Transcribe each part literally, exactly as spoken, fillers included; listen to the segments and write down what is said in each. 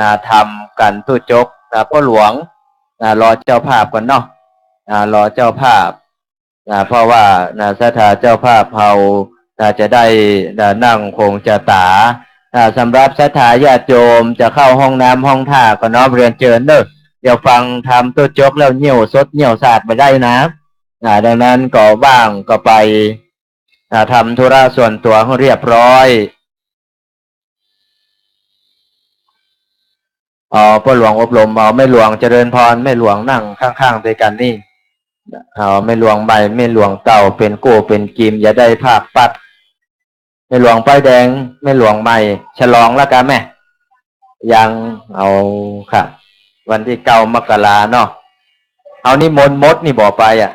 นาธรรมกั๋นตุ๊จก นะ ป้อหลวง นะ รอเจ้าภาพก่อนเนาะ นะ รอเจ้าภาพ นะ เพราะว่า นะ ศรัทธาเจ้าภาพเฮา นะ จะได้ นะ นั่งคงจะต๋า นะ สำหรับศรัทธาญาติโยมจะเข้าห้องน้ำห้องท่าก็น้อมเรียนเจิญเนาะ เดี๋ยวฟังธรรมตุ๊จกแล้วเยี่ยวซดเยี่ยวสาดบ่ได้นะ นะ ดังนั้นก็ว่างก็ไป อ่า ทำธุระส่วนตั๋วให้เรียบร้อย อ๋อ ป้อหลวงอบรม อ๋อ แม่หลวงเจริญพร แม่หลวงนั่งข้างๆ ตวยกั๋นนี่ อ๋อ แม่หลวงใหม่ แม่หลวงเก่า เป๋นกู้เป๋นกิม อย่าได้พรากปัด แม่หลวงป้ายแดง แม่หลวงใหม่ ฉลองแล้วกั๋นแม่ ยัง เอาค่ะ วันตี้เก้ามกราเนาะ เอานิมนต์หมดนี่บ่ไปอะ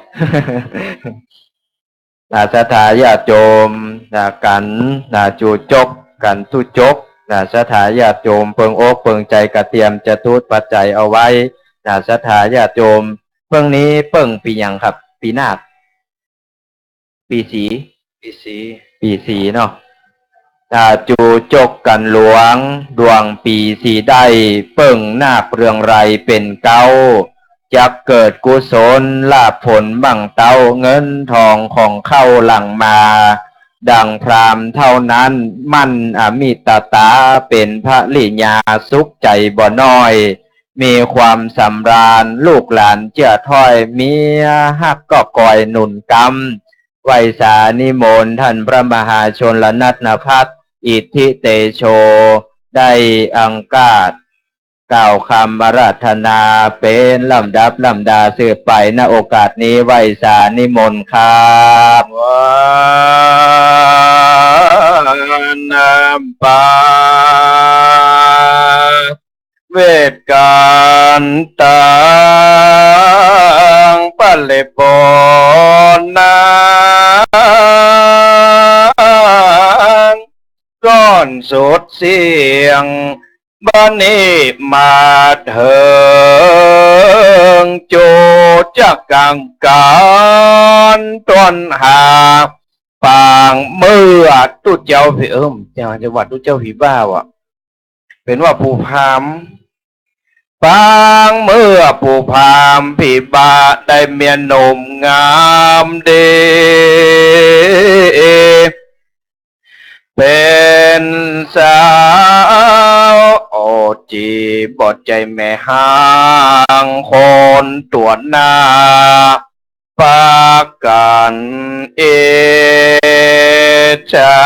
นะ ศรัทธาญาติโยม นะ กั๋น นะ จุจก กั๋นตุ๊จก นะ ศรัทธาญาติโยม เปิงอกเปิงใจ๋ กระเตียมจะตุ๊ปัจจัยเอาไว้ นะ ศรัทธาญาติโยม เปิ้งนี้เปิ้งปี๋หยังครับ ปี๋นาค ปี๋สี ปี๋สี ปี๋สีเนาะ อ่า จุจกกั๋นหลวง ดวงปี๋สีได้ เปิ้งนาคเรืองไร้เป๋นเก๊า จักเกิดกุศลลาภผลบั้งเต๊า เงินทองของเข้าหลั่งมา ดังพราหมณ์เท่านั้น มั่นอมิตตา เป๋นภริยาสุขใจ๋บ่น้อย มีความสำราญ ลูกหลานเจื้อถ้อย เมียฮักก็คอยหนุนกำ ไหว้สานิมนต์ต้านพระมหาชนนัตนพัฒน์ อิทธิเตโช ได้อังคาด กล่าวกำอาราธนาเป๋นลำดับลำดาสืบไป ณ โอกาสนี้ไหว้สานิมนต์ครับ วันนำปา เวทก๋านตังปะเลปอนนางก้อนสุดเสี้ยง บัดนี้มาเถิง จุจกกั๋น ต้อนหา ปางเมื่อตุ๊เจ้าผี เออ จังหวัดตุ๊เจ้าผีบ้าว่ะ เป๋นว่าผู้พราหมณ์ ปางเมื่อผู้พราหมณ์ผีบ้า ได้เมียหนุ่มงามดี เป๋นสาว โอ้ จีบ่ใจ้แม่ฮ้างคนตั๋วหน้า ปากั๋นอิจฉา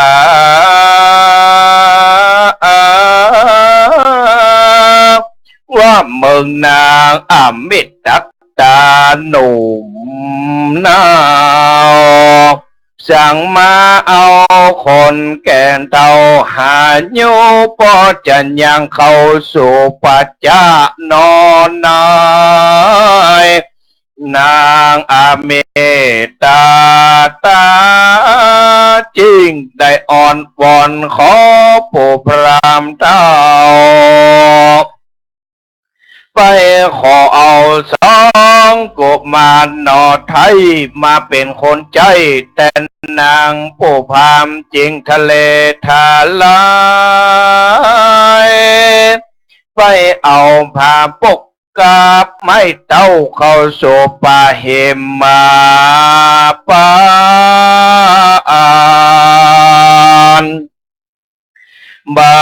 ว่าเมืองนางอมิตรตั๊กต๋าหนุ่มนาว สังมาเอาคนแก่เฒ่าหายุ ปอจะยังเข้าสู่ปัจจะนอนนาย นางอมิตตาจึงได้อ้อนวอนขอผู้พราหมณ์เฒ่า ไปขอเอาสองกุมารหน่อไท้มาเป๋นคนใจ๊แตนนาง ผู้พราหมณ์จึงทะเลทลาย ไปเอาผ้าปุก กับไม้เต๊าเข้าสู่ป่าหิมพานต์ บั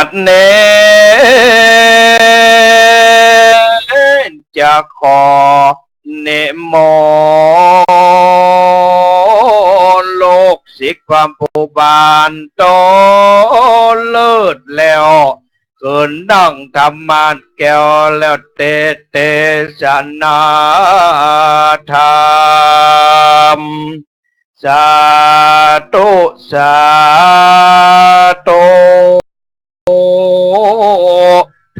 ดนี้จะขอนิมนต์ลูกศิษย์พระผู้บานโตเลิศแล้ว ขึ้นนั่งธรรมานแก้วแล้วเตสน์เตสนาธรรม สาธุ สาธุ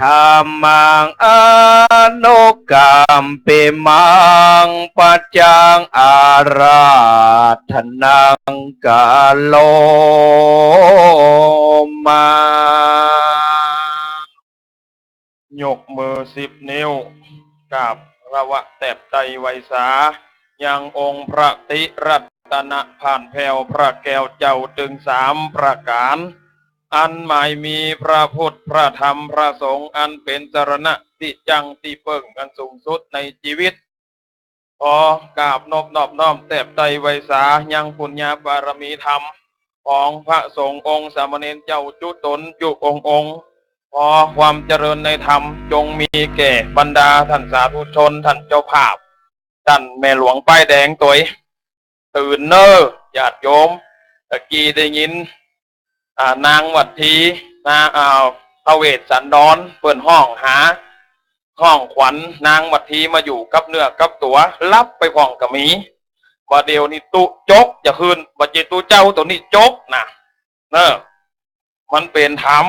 ธัมมังอนุกัมปิมัง ปัจจังอาราธนัง กะโรมา ยกมือสิบนิ้ว กราบคารวะแตบไตรไหว้สา ยังองค์พระติรัตนะผ่านแผ้วพระแก้วเจ้าตึงสามประก๋าน อันหมายมีพระพุทธ พระธรรม พระสงฆ์ อันเป๋นสรณะตี้จั้งตี้เปิ้งอันสูงสุดในจีวิต ขอกราบนบนอบน้อมแตบใต้ไหว้สายังปุญญาบารมีธรรมของพระสงฆ์องค์สามเณรเจ้าจุ๊ต๋นจุ๊องค์องค์ ขอความเจริญในธรรมจงมีแก่บรรดาต้านสาธุชน ต้านเจ้าภาพ ต้านแม่หลวงป้ายแดงตวย ตื่นเน่อญาติโยม ตะกี้ได้ยิน อ่า นางวัตถี นะ อ่า พระเวสสันดร เปิ้นฮ้องหา ฮ้องขวัญนางวัตถีมาอยู่กับเนื้อกับตั๋ว หลับไปพ่องก็มี บ่าเดี่ยวนี้ตุ๊จ๊กจะขึ้น บ่าเจ้าตุ๊เจ้าตั๋วนี้จ๊กนะ เน่อ มันเป๋นธรรม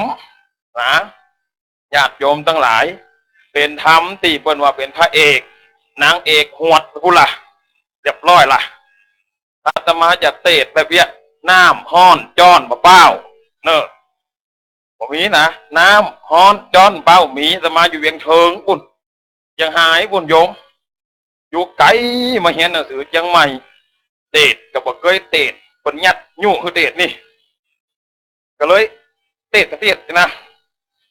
นะ ญาติโยมตังหลาย เป๋นธรรมตี้เปิ้นว่าเป๋นพระเอก นางเอกหวดพุ้นละ เรียบร้อยละ อาตมาจะเตสน์แบบเวียดนามฮ้อนจ๊อนบ่าเป้า เน่อ บ่มีนะ น้ำฮ้อนจ๊อนเป้า มี อาตมาอยู่เวียงเทิงปุ้น เจียงฮายปุ้นโยม อยู่ไก๋มาเฮียนหนังสือเจียงใหม่ เตสน์ก็บ่เกยเตสน์ เปิ้นยัดยุหื้อเตสน์นี่ ก็เลยเตสน์ก็เตสน์นะ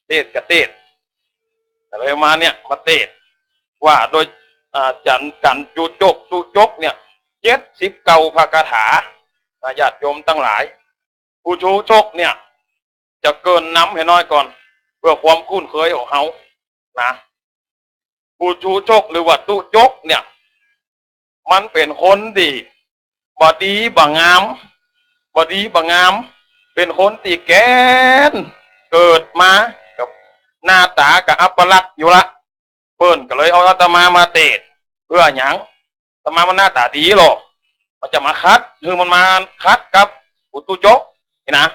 เตสน์ก็เตสน์ ก็เลยมาเนี่ย มาเตสน์ ว่าโดย อ่า จัน จันจุ๊จ๊ก ตุ๊จ๊กเนี่ย เจ็ดสิบเก้าพระคาถา นะ ญาติโยมตังหลาย ผู้จุ๊จ๊กเนี่ย จะเกริ่นนำหื้อน้อยก่อน เปื้อความคุ้นเคยของเฮา นะ ผู้จุ๊จ๊กหรือว่าตุ๊จ๊กเนี่ย มันเป๋นคนตี้บ่ดีบ่างาม บ่ดีบ่างาม เป๋นคนตี้แก๋น เกิดมากับหน้าต๋าก็อัปลักษณ์อยู่ละ เปิ้นก็เลยเอาอาตมามาเตสน์ เปื้อหยัง อาตมามันหน้าต๋าดีลอ มันจะมาขัด หื้อมันมาขัดกับผู้ตุ๊จ๊กนี่นะ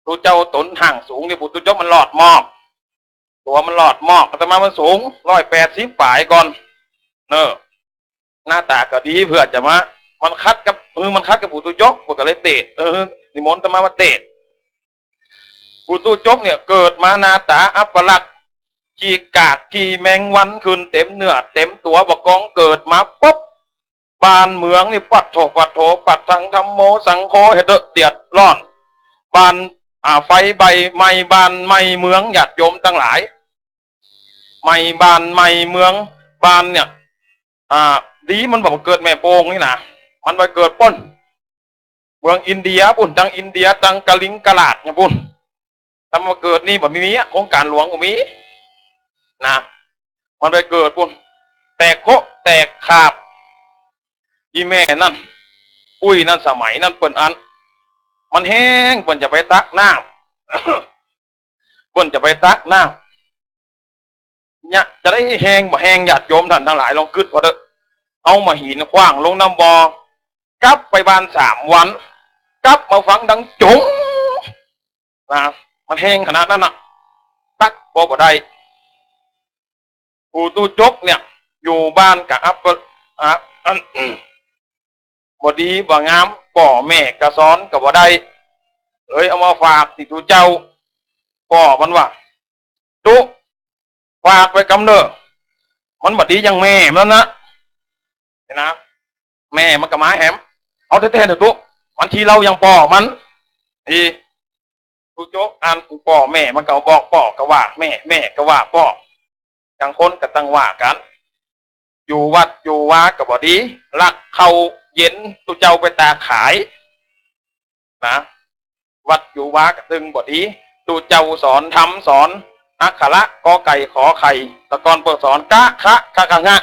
ตุ๊เจ้าต๋นห่างสูงนี่ ผู้ตุ๊จ๊กมันหลอดหมอก ตั๋วมันหลอดหมอก อาตมามันสูงร้อยแปดสิบป๋ายก่อน เน่อ หน้าต๋าก็ดี เปื้อจะมา มันขัดกับ หื้อมันขัดกับผู้ตุ๊จ๊ก เปิ้นก็เลยเตสน์ เออ นิมนต์อาตมามาเตสน์ ผู้ตุ๊จ๊กเนี่ยเกิดมาหน้าต๋าอัปลักษณ์ ขี้กากขี้แมงวันขึ้นเต๋มเนื้อเต๋มตั๋ว บ่ากองเกิดมาปุ๊บ บ้านเมืองนี่ปัดโธ่ปัดโธ่ ปัดทังธัมโมสังโฆ เฮ็ดเต๊อะเตียดร้อน บ้าน อ่า ไฟใบ้ไหม้บ้านไหม้เมือง ญาติโยมตังหลาย ไหม้บ้านไหม้เมือง บ้านเนี่ย อ่า ดีมันบ่าเกิดแม่โป่งนี่นะ มันไปเกิดปุ้น เมืองอินเดียปุ้น ตังอินเดีย ตังกลิงกราดเนี่ยปุ้น ถ้ามาเกิดนี่บ่มีอะ โครงก๋านหลวงบ่มี นะ มันไปเกิดปุ้น แตกโคะแตกขาบ อี่แม่นั่น ปุ้ยนั่น สมัยนั้นเปิ้นอัน มันแห้ง เปิ้นจะไปตักน้ำ เปิ้นจะไปตักน้ำ เนี่ย จะได้แห้งบ่แห้ง ญาติโยมต้านตังหลาย ลองกึ๊ดเอาเต๊อะ เอาหม้อหินขว้างลงน้ำบ่อ กลับไปบ้านสามวัน กลับมาฟังดังจ๋ง นะ มันแห้งขนาดนั้นน่ะ ตักบ่ บ่ได้ ผู้ตุ๊จ๊กเนี่ย อยู่บ้านก็อัป อ่ะ อัน บ่ดีบ่างาม ป้อแม่ก็สอนก็บ่ได้ เลยเอามาฝากตี้ตุ๊เจ้า ป้อมันว่า ตุ๊ ฝากไว้กำเน่อ มันบ่ดีอย่างแม่มันนะ นี่นะ แม่มันก็มาแหม เอาแต๊ๆ เน่อตุ๊ มันขี้เหล้าอย่างป้อมัน อีตุ๊จ๊กอันป้อแม่มันก็บอกป้อก็ว่าแม่ แม่ก็ว่าป้อ ต่างคนก็ต่างว่ากั๋น อยู่วัดอยู่วาก็บ่ดี ลักข้าวเย็นตุ๊เจ้าไปตากขาย นะ วัดอยู่วาก็ตึงบ่ดี ตุ๊เจ้าสอนธรรม สอนอักขระ กอไก่ขอไข่ แต่ก่อนเปิ้นสอนกะ คะ คะ กะ งะ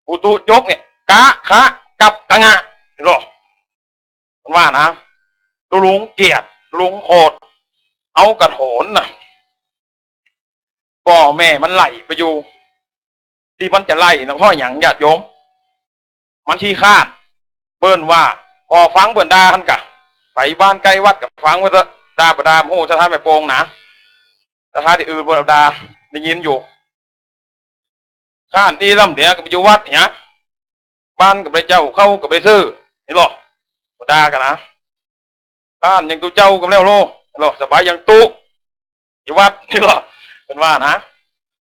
ผู้ตุ๊จ๊กเนี่ย กะ คะ กับ กะ งะ เห็นบ่ มันว่านะ ตุ๊ลุงเกียจ ตุ๊ลุงโหด เอากระโถนน่ะ ป้อแม่มันไล่ไปอยู่ ตี้มันจะไล่นะ เพราะหยังญาติโยม มันขี้คร้าน เปิ้นว่า ป้อฟังเปิ้นด่าหั้นกะ ไปบ้านใก้วัดก็ฟังไว้เต๊อะ ด่าบ่ด่าบ่ฮู้ ศรัทธาแม่โป่งนะ ศรัทธาตี้อื่นเปิ้นด่า ได้ยินอยู่ คร้านตี้ลำเดียวก็ไปอยู่วัดเนี่ย บ้านก็บ่ได้เจ้า ข้าวก็บ่ได้ซื้อ เห็นบ่ บ่ด่ากั๋นนะ คร้านอย่างตุ๊เจ้าก็แล้วโล เห็นบ่ สบายอย่างตุ๊ อยู่วัด เห็นบ่ เปิ้นว่านะ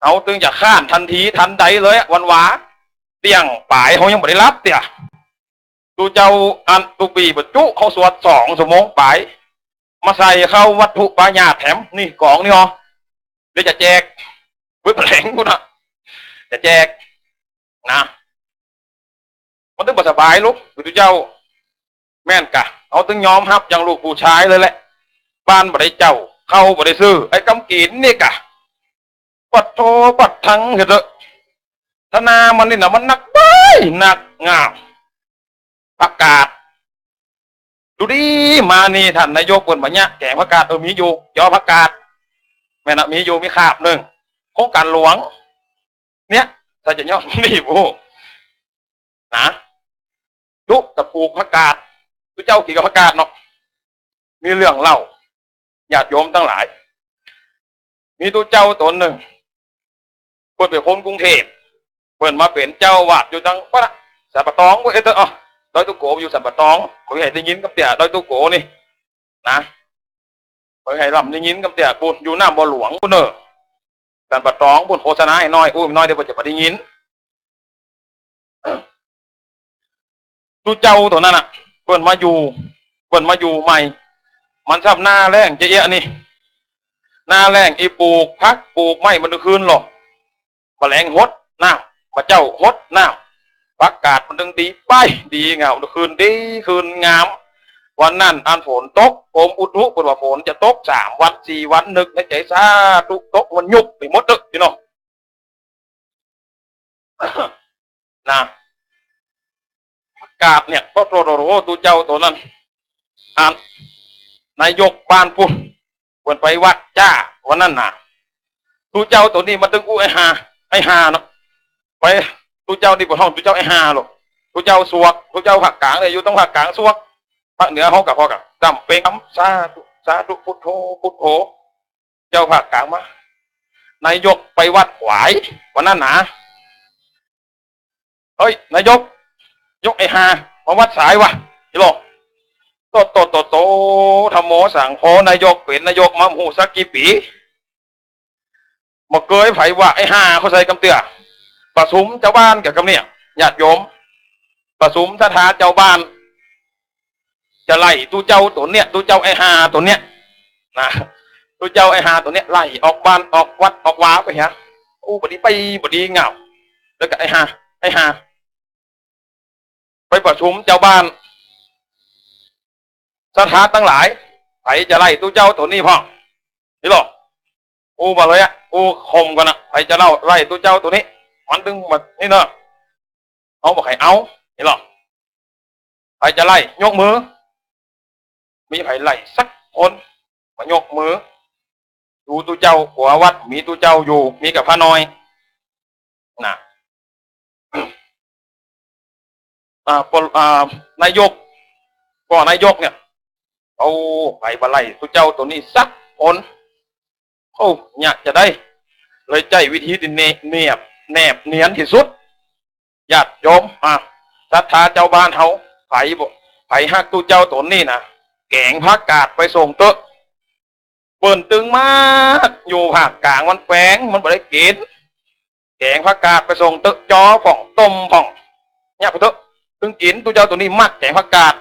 เฮาตึงจะคร้านตันทีตันใดเลยอะ วันวา เตี้ยงป๋ายเฮายังบ่ได้หลับเตื้อ ตุ๊เจ้าอันตุ๊ปี้ประจุเฮาสวดสองชั่วโมงป๋าย มาใส่เข้าวัตถุปายาตแถม นี่ก๋องนี่อ๋อ เดี๋ยวจะแจก เว็บแถลงกูนะ จะแจก นะ มันตึงบ่สบายลูก พระพุทธเจ้า แม่นกะ เอาตึงยอมฮับอย่างลูกผู้ชายเลยแหละ บ้านบ่ได้เจ้า ข้าวบ่ได้ซื้อ ไอ้กำกิ๋นนี่กะ ปัดโธปัดถังเถอะ ถ้านามันนี่นะ มันนักใบ้นักงาม ผักกาด ดูดีมานี่ ท่านนายกเปิ้นบ่าเยียะแก๋งผักกาด เออ มีอยู่ ยอผักกาด แม่นนะ มีอยู่ มีคาบนึ่ง โครงก๋านหลวง เนี่ย ถ้าจะยอมนี่ผู้ นะ ตุ๊กะปลูกผักกาด ตุ๊เจ้ากิ๋นกับผักกาดเนาะ มีเรื่องเล่า ญาติโยมตังหลาย มีตุ๊เจ้าต๋นนึ่ง เปิ้นเป๋นคนกรุงเทพฯ เปิ้นมาเป๋นเจ้าอาวาสอยู่ตังปะนะ สันป่าตอง เว้ย เอ๊ะ เอ้อ ดอยตุ๊โก อยู่สันป่าตอง บ่ใค่ได้ยินกำเตื้อ ดอยตุ๊โกนี่ นะ บ่ใค่ลำได้ยินกำเตื้อ ปู๊นอยู่น้ำบ่อหลวงปู๊นเน่อ สันป่าตองปู๊น โฆษณาให้หน้อย อู้ หน้อยเดียวบ่าจะบ่ได้ยิน ตุ๊เจ้าต๋นนั้นน่ะ เปิ้นมาอยู่ เปิ้นมาอยู่ใหม่ มันซ้ำหน้าแล้งจะเอี้ยะนี่ หน้าแล้งอี้ปลูกผักปลูกไม้มันตึงคืนหลอ บ่าแลงหดน้ำ บ่าเจ๊าหดน้ำ ผักกาดมันตึงดีใบ้ดีงาม ตึงคืนดีคืนงาม วันนั้นอันฝนตก กรมอุตุเปิ้นว่าฝนจะตกสามวันสี่วัน นึกในใจ๋ สาธุ ตกมันยุบไปหมดเต๊อะพี่น้อง นะ ผักกาดเนี่ย โตโตโตโต ตุ๊เจ้าต๋นนั้น อัน นายกบ้านปู๊น เปิ้นไปวัดจ้า วันนั้นน่ะ ตุ๊เจ้าต๋นนี้มันตึงอู้ ไอ้ห่า ไอ้ห่าเนาะ ไป ตุ๊เจ้านี่บ่ฮ้องตุ๊เจ้าไอ้ห่าหรอก ตุ๊เจ้าสวก ตุ๊เจ้าภาคกลางเนี่ย อยู่ตังภาคกลางสวก ภาคเหนือฮ้องกะ ฮ้องกะ จำเป๋นกำ สาธุ สาธุ พุทโธ พุทโธ เจ้าภาคกลางมา นายกไปวัดขวาย วันนั้นน่ะ เฮ้ย นายก ยกไอ้ห่า มาวัดสายวะ นี่หรอ โต โต โต โต ธัมโม สังโฆ นายกเป๋นนายกมาบ่ฮู้สักกี่ปี๋ บ่เกยใผว่าไอ้ห่าเข้าใส่กำเตื้อ ประสุมจาวบ้านกะกำเนี่ย ญาติโยม ประสุมศรัทธาจาวบ้าน จะไล่ตุ๊เจ้าต๋นเนี่ย ตุ๊เจ้าไอ้ห่าต๋นเนี่ย นะ ตุ๊เจ้าไอ้ห่าต๋นเนี่ย ไล่ออกบ้านออกวัดออกวาไปเหีย อู้ บ่ดีไป บ่ดีงาม แล้วกะไอ้ห่า ไอ้ห่า ไปประสุมจาวบ้าน ศรัทธาตังหลาย ใผจะไล่ตุ๊เจ้าต๋นนี้พ่อง นี่หรอ อู้ ว่าเลยอะ อู้ ข่มกั๋นนะ ใผจะเล่า ไล่ตุ๊เจ้าต๋นนี้ มันตึงมานี่เนาะ เฮาบ่ใค่เอา นี่หรอ ใผจะไล่ ยกมือ มีใผไล่สักคน มายกมือ ดูตุ๊เจ้า กั๋ววัดมีตุ๊เจ้าอยู่ มีกะพระน้อย นะ อ่า ปล- อ่า นายก ก็นายกเนี่ย เอาใผบ่ไล่ตุ๊เจ้าต๋นนี้สักคน โอ้ เนี่ยจะได้ เลยใจ๊วิธีตี้เน- เนียบ แนบเนียนตี้สุด ญาติโยม อ่ะ ศรัทธาจาวบ้านเฮา ใผบ่ ใผฮักตุ๊เจ้าต๋นนี้นะ แก๋งผักกาดไปส่งเต๊อะ เปิ้นตึงมัก อยู่ภาคกลางมันแปง มันบ่ได้กิ๋น แก๋งผักกาดไปส่งเต๊อะ จ๋อพ่อง ต้มพ่อง เนี่ยไปเต๊อะ ตึงกิ๋น ตุ๊เจ้าต๋นนี้มักแก๋งผักกาด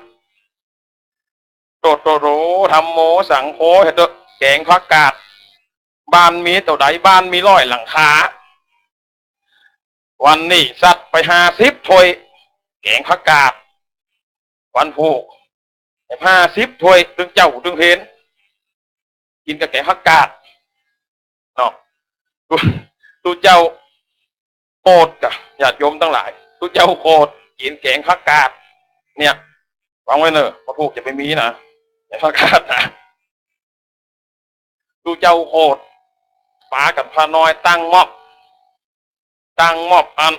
โต โต โต ธัมโม สังโฆ เฮาเต๊อะ แก๋งผักกาด บ้านมีเต้าใด บ้านมีร้อยหลังคา วันนี้ซัดไปห้าสิบถ้วย แก๋งผักกาด วันพูก ห้าสิบถ้วย ตึงเจ๊าตึงเพน กิ๋นกะแก๋งผักกาด เนาะ ตุ๊ ตุ๊เจ้าโกรธกะ ญาติโยมตังหลาย ตุ๊เจ้าโกรธ กิ๋นแก๋งผักกาด เนี่ย ฟังไว้เน่อ พระพูกจะไปมีนะ แก๋งผักกาดนะ ตุ๊เจ้าโกรธ ปากั๋นพระน้อยตั้งม็อบ ตั้งม็อบอัน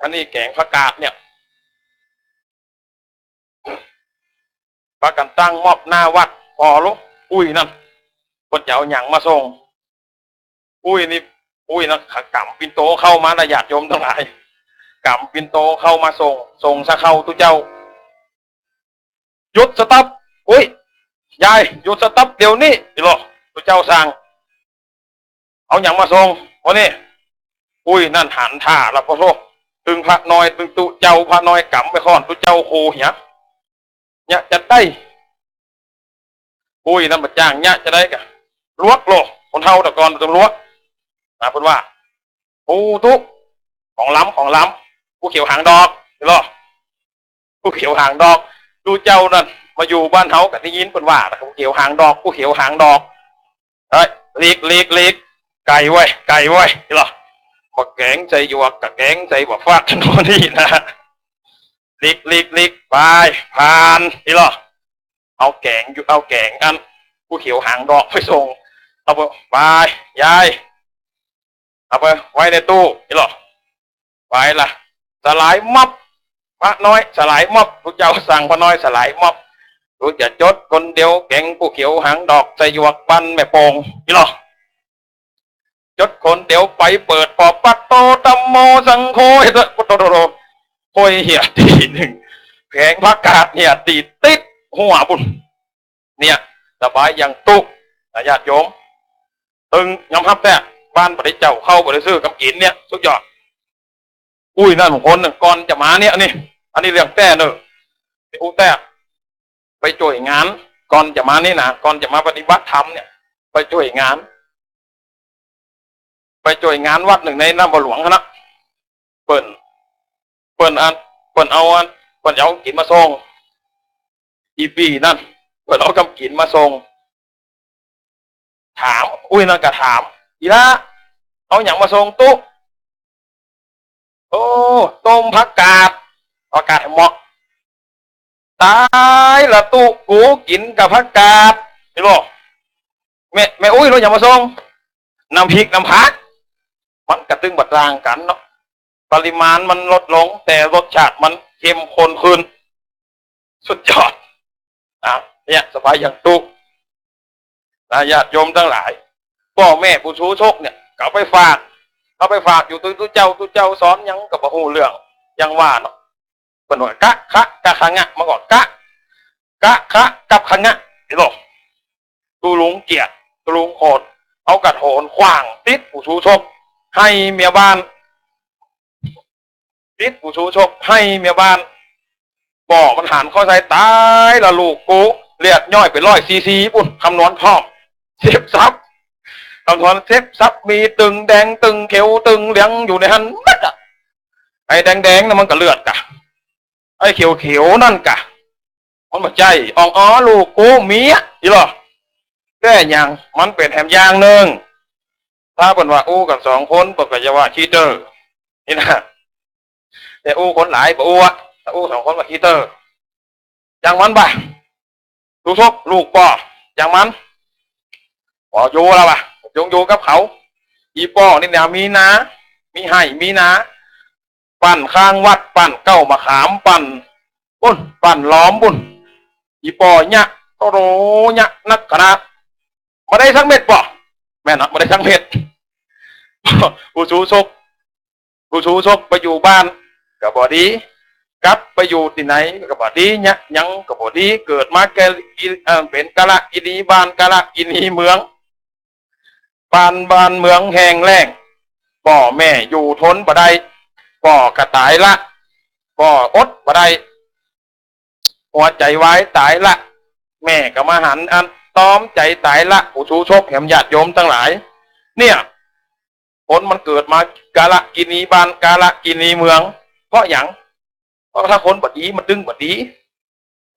อันนี้แก๋งผักกาดเนี่ย ปากั๋นตั้งม็อบหน้าวัด ปอลุง ปุ้ยนั่น เปิ้นจะเอาหยังมาส่ง ปุ้ยนี่ ปุ้ยนะ ก๋ำปิ่นโตเข้ามานะ ญาติโยมตังหลาย ก๋ำปิ่นโตเข้ามาส่ง ส่งสาเข้าตุ๊เจ้า หยุด สต็อป อุ๊ย ยาย หยุด สต็อป เดี๋ยวนี้ นี่หรอ ตุ๊เจ้าสั่ง เอาหยังมาส่ง วันนี้ ปุ้ยนั่นหันถ่าละ ปะโธ่ ตึงพระน้อย ตึงตุ๊เจ้า พระน้อยก๋ำไปค่อน ตุ๊เจ้าโขเหีย เนี่ยจะได้ ปุ้ยนั้นบ่าจ้างเยียะจะใดกะ ลวกโล คนเฒ่าแต่ก่อนต้องลวก นะ เปิ้นว่า ปูตุ๊ ของล้ำ ของล้ำ ปูเขียวหางดอก นี่ลอ ปูเขียวหางดอก ตุ๊เจ้านั้น มาอยู่บ้านเฮากะได้ยินเปิ้นว่า ปูเขียวหางดอก ปูเขียวหางดอก เฮ้ย หลีก หลีก หลีก ไก๋เว้ย ไก๋เว้ย นี่ลอ บ่แก๋งใส่หยวก กะแก๋งใส่บ่าฟัก โน่นนี่นะ หลีก หลีก หลีก ไป ผ่าน นี่ลอ เอาแก๋งอยู่ เอาแก๋งอัน ปูเขียวหางดอกไปส่ง เอาไป ไป ยาย เอาไปไว้ในตู้ นี่ลอ ไปละ สลายมับ พระน้อยสลายมับ ตุ๊เจ้าสั่งพระน้อยสลายมับ ตุ๊จะจดคนเดียว แก๋งปูเขียวหางดอก ใส่หยวกบ้านแม่โป่ง นี่ลอ จดคนเดียวไปเปิดปอปัตโต ธัมโม สังโฆ เฮ้ย โต โต โต โต โอ้ย เหียตี้นึ่ง แผงผักกาดเหียตี้ติดหัวปุ้น เนี่ย สบายอย่างตุ๊ นะ ญาติโยม ตึงยอมฮับแต๊ บ้านบ่ได้เจ้าเข้า บ่ได้ซื้อ กำกิ๋นเนี่ย สุดยอด อุ้ย นั่นคนนึ่งก่อนจะมาเนี่ย นี่ อันนี้เรื่องแต๊เน่อ อู้แต๊ ไปจ้วยงาน ก่อนจะมานี่นะ ก่อนจะมาปฏิบัติธรรมเนี่ย ไปจ้วยงาน ไปจ้วยงานวัดนึ่งในน้ำบ่าหลวงหั้นนะ เปิ้น เปิ้นอัน เปิ้นเอาอัน เปิ้นเอากิ๋นมาส่ง อีปี้นั้น เปิ้นเอากำกิ๋นมาส่ง ถาม อุ้ย นั่นกะถาม อีหล้า เอาหยังมาส่งตุ๊ โอ้ ต้มผักกาด ผักกาดแหมเหมาะ ต๋ายละตุ๊ กูกิ๋นกับผักกาด นี่ลอ แม่ แม่ อุ้ย เอาหยังมาส่ง น้ำพริกน้ำผัก มันกะตึงบ่ต่างกั๋นเนาะ ปริมาณมันลดลง แต่รสชาติมันเข้มข้นขึ้น สุดยอด อ่ะ เนี่ย สบายอย่างตุ๊ นะ ญาติโยมตังหลาย ป้อแม่ผู้ชูชกเนี่ย ก็เอาไปฝาก เอาไปฝากอยู่ตุ๊ ตุ๊เจ้า ตุ๊เจ้าสอนหยังก็บ่ฮู้เรื่อง อย่างว่าเนาะ เปิ้นว่ากะ คะ กะ คะ งะ มาก่อน กะ กะ คะ กับ คะ งะ นี่ลอ ตุ๊ลุงเกียรติ ตุ๊ลุงโหด เอากระโถนขว้าง ติดผู้ชูชก ไห้เมียบ้าน ติดผู้ชูชก ไห้เมียบ้าน ป้อมันหันเข้าใส่ ต๋ายละลูกกู เลือดย้อยไปร้อยซีซีปุ้น คำนวณพร้อม เสพสับ คำนวณเสพสับ มีตึงแดง ตึงเขียว ตึงเหลืองอยู่ในหั้นหมดอะ ไอ้แดงๆ น่ะมันกะเลือดกะ ไอ้เขียวๆ นั่นกะ มันบ่ใจ้ อ่อง อ๋อ ลูกกูเมีย นี่ลอ แต่หยัง มันเป๋นแหมอย่างนึ่ง ถ้าเปิ้นว่าอู้กั๋นสองคน เปิ้นก็จะว่าขี้เต๊อะ นี่นะ แต่อู้คนหลายบ่อู้อะ ถ้าอู้สองคนว่าขี้เต๊อะ จ่างมันบ่ะ ตุ๊ก ลูกป้อ จ่างมัน ป้ออยู่ละบ่ะ จงอยู่กับเขา อีป้อนี่นะ มีนา มีไฮ่ มีนา ปั่นข้างวัด ปั่นเก๊ามะขาม ปั่นปุ้น ปั่นหลอมปุ้น อีป้อเยียะ โตโต เยียะนักขนาด บ่ได้สักเม็ดป้อ แม่นเนาะ บ่ได้สักเม็ด ผู้ชูชก ผู้ชูชกไปอยู่บ้านก็บ่ดี กลับไปอยู่ตี้ไหนก็บ่ดี เยียะหยังก็บ่ดี เกิดมาแก่ เอ่อ เป๋นกาลกินีบ้าน กาลกินีเมือง บ้าน บ้านเมืองแห้งแล้ง ป้อแม่อยู่ทนบ่ได้ ป้อก็ต๋ายละ ป้ออดบ่ได้ หัวใจ๋วายต๋ายละ แม่ก็มาหันอันต๋อมใจ๋ต๋ายละ ผู้ชูชกแหมญาติโยมตังหลาย เนี่ย คนมันเกิดมากาลกินีบ้าน กาลกินีเมือง เพราะหยัง เพราะถ้าคนบ่ดีมันตึงบ่ดี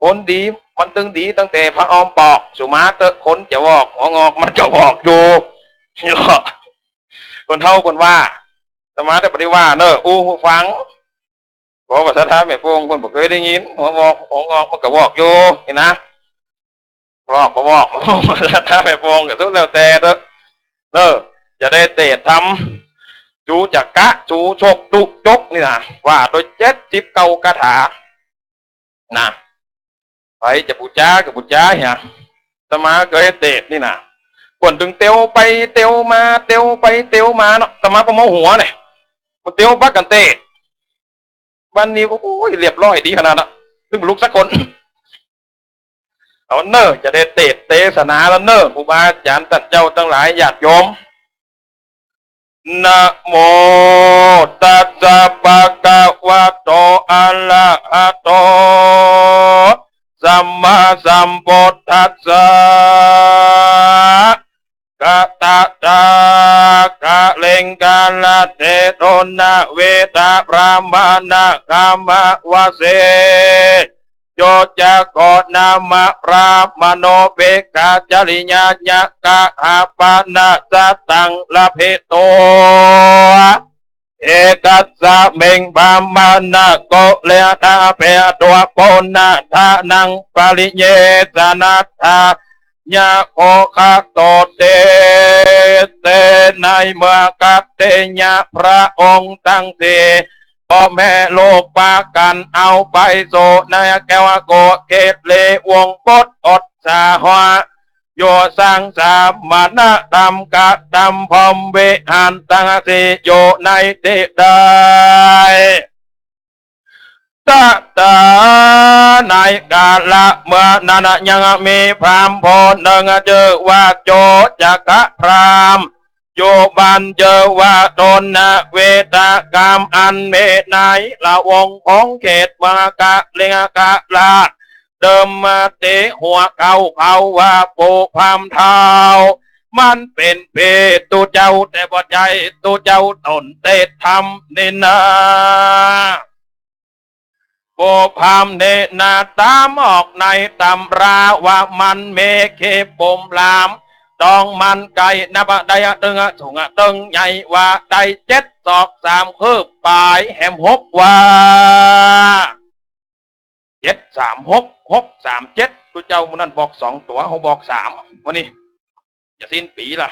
คนดีมันตึงดีตั้งแต่พระอ้อมปอก สุมาเต๊อะ คนจะวอกหัวงอกมันก็วอกอยู่ นี่ลอ คนเฒ่าเปิ้นว่า อาตมาแต่บ่ได้ว่าเน่อ อู้หูฟัง เพราะว่าศรัทธาแม่โป่งเปิ้นบ่เกยได้ยิน หัวงอก หัวงอกมันก็วอกอยู่ นี่นะ วอกบ่วอก ศรัทธาแม่โป่งก็สุดแล้วแต่เต๊อะ เน่อ จะได้เตศน์ธรรม จู๋จักกะ จู๋ชก ตุ๊จก นี่นะ ว่าโตเจ็ดสิบเก้าคาถา นะ ใผจะปู๋จาก็ปู๋จาเหีย อาตมาเกยเตศน์นี่นะ เปิ้นตึงเตียวไปเตียวมา เตียวไปเตียวมาเนาะ อาตมาบ่เมาหัวเนี่ย มันเตียวปักกั๋นเตศน์ บ้านนี้ โอ้ย เรียบร้อยดีขนาดน่ะ ตึงบ่ลุกสักคน เอาเน่อ จะได้เตศน์เตสนาแล้วเน่อ ครูบาอาจ๋ารย์ต้านเจ้าตังหลาย ญาติโยม นะโมตัสสะ ภะคะวะโต อะระหะโต สัมมาสัมพุทธัสสะ กะตะตากะเล็งกะละเต โตนะเวทะ พรามะนะกามะวะเส โยจะโกนะมะ พรามโนเปกะ จริยะยะกะหะปะนะสะตังละเพโต เอกัสสะเมง พรามะนะโกเลนะเปโต โกนะทะนัง ปริเยสะนะทะ ยะโขคะโตเต เต ในเมื่อกะเตยะ พระองค์ตังสี่ พ่อแม่ลูกปากั๋นเอาไปสู่ในแก้วโกเกตเลวงกตอดสาหะ โยสังสามณธรรมกะทำพรหมวิหารตังสี่อยู่ในตี้ใด ตะตา ในกาละเมื่อนั้นยังมีพราหมณ์ผู้นึ่งจื้อว่าโจจกพราหมณ์ อยู่บ้านจื้อว่าโตนะเวทะ กามอันมีในละวงของเขตเมืองกะลิงกะราษฎร์ เดิมมาแต่หัวเก่าเขาว่าปู่พราหมณ์เฒ่า มันเป๋นเพศตุ๊เจ้า แต่บ่ใจ้ตุ๊เจ้าต๋นเตธรรมนี่นา ปู่พราหมณ์นี่นา ต๋ามออกในตำราว่ามันมีขีบปุมหลาม ต๋องมันไก๋นับได้ตึงสูงตึงใหญ่ว่าได้เจ็ดศอกสามคืบป๋ายแหมหกวา เจ็ดสามหก หกสามเจ็ด ตุ๊เจ้ามื้อนั้นบอกสองตั๋ว เฮาบอกสาม วันนี้ จะสิ้นปี๋ละ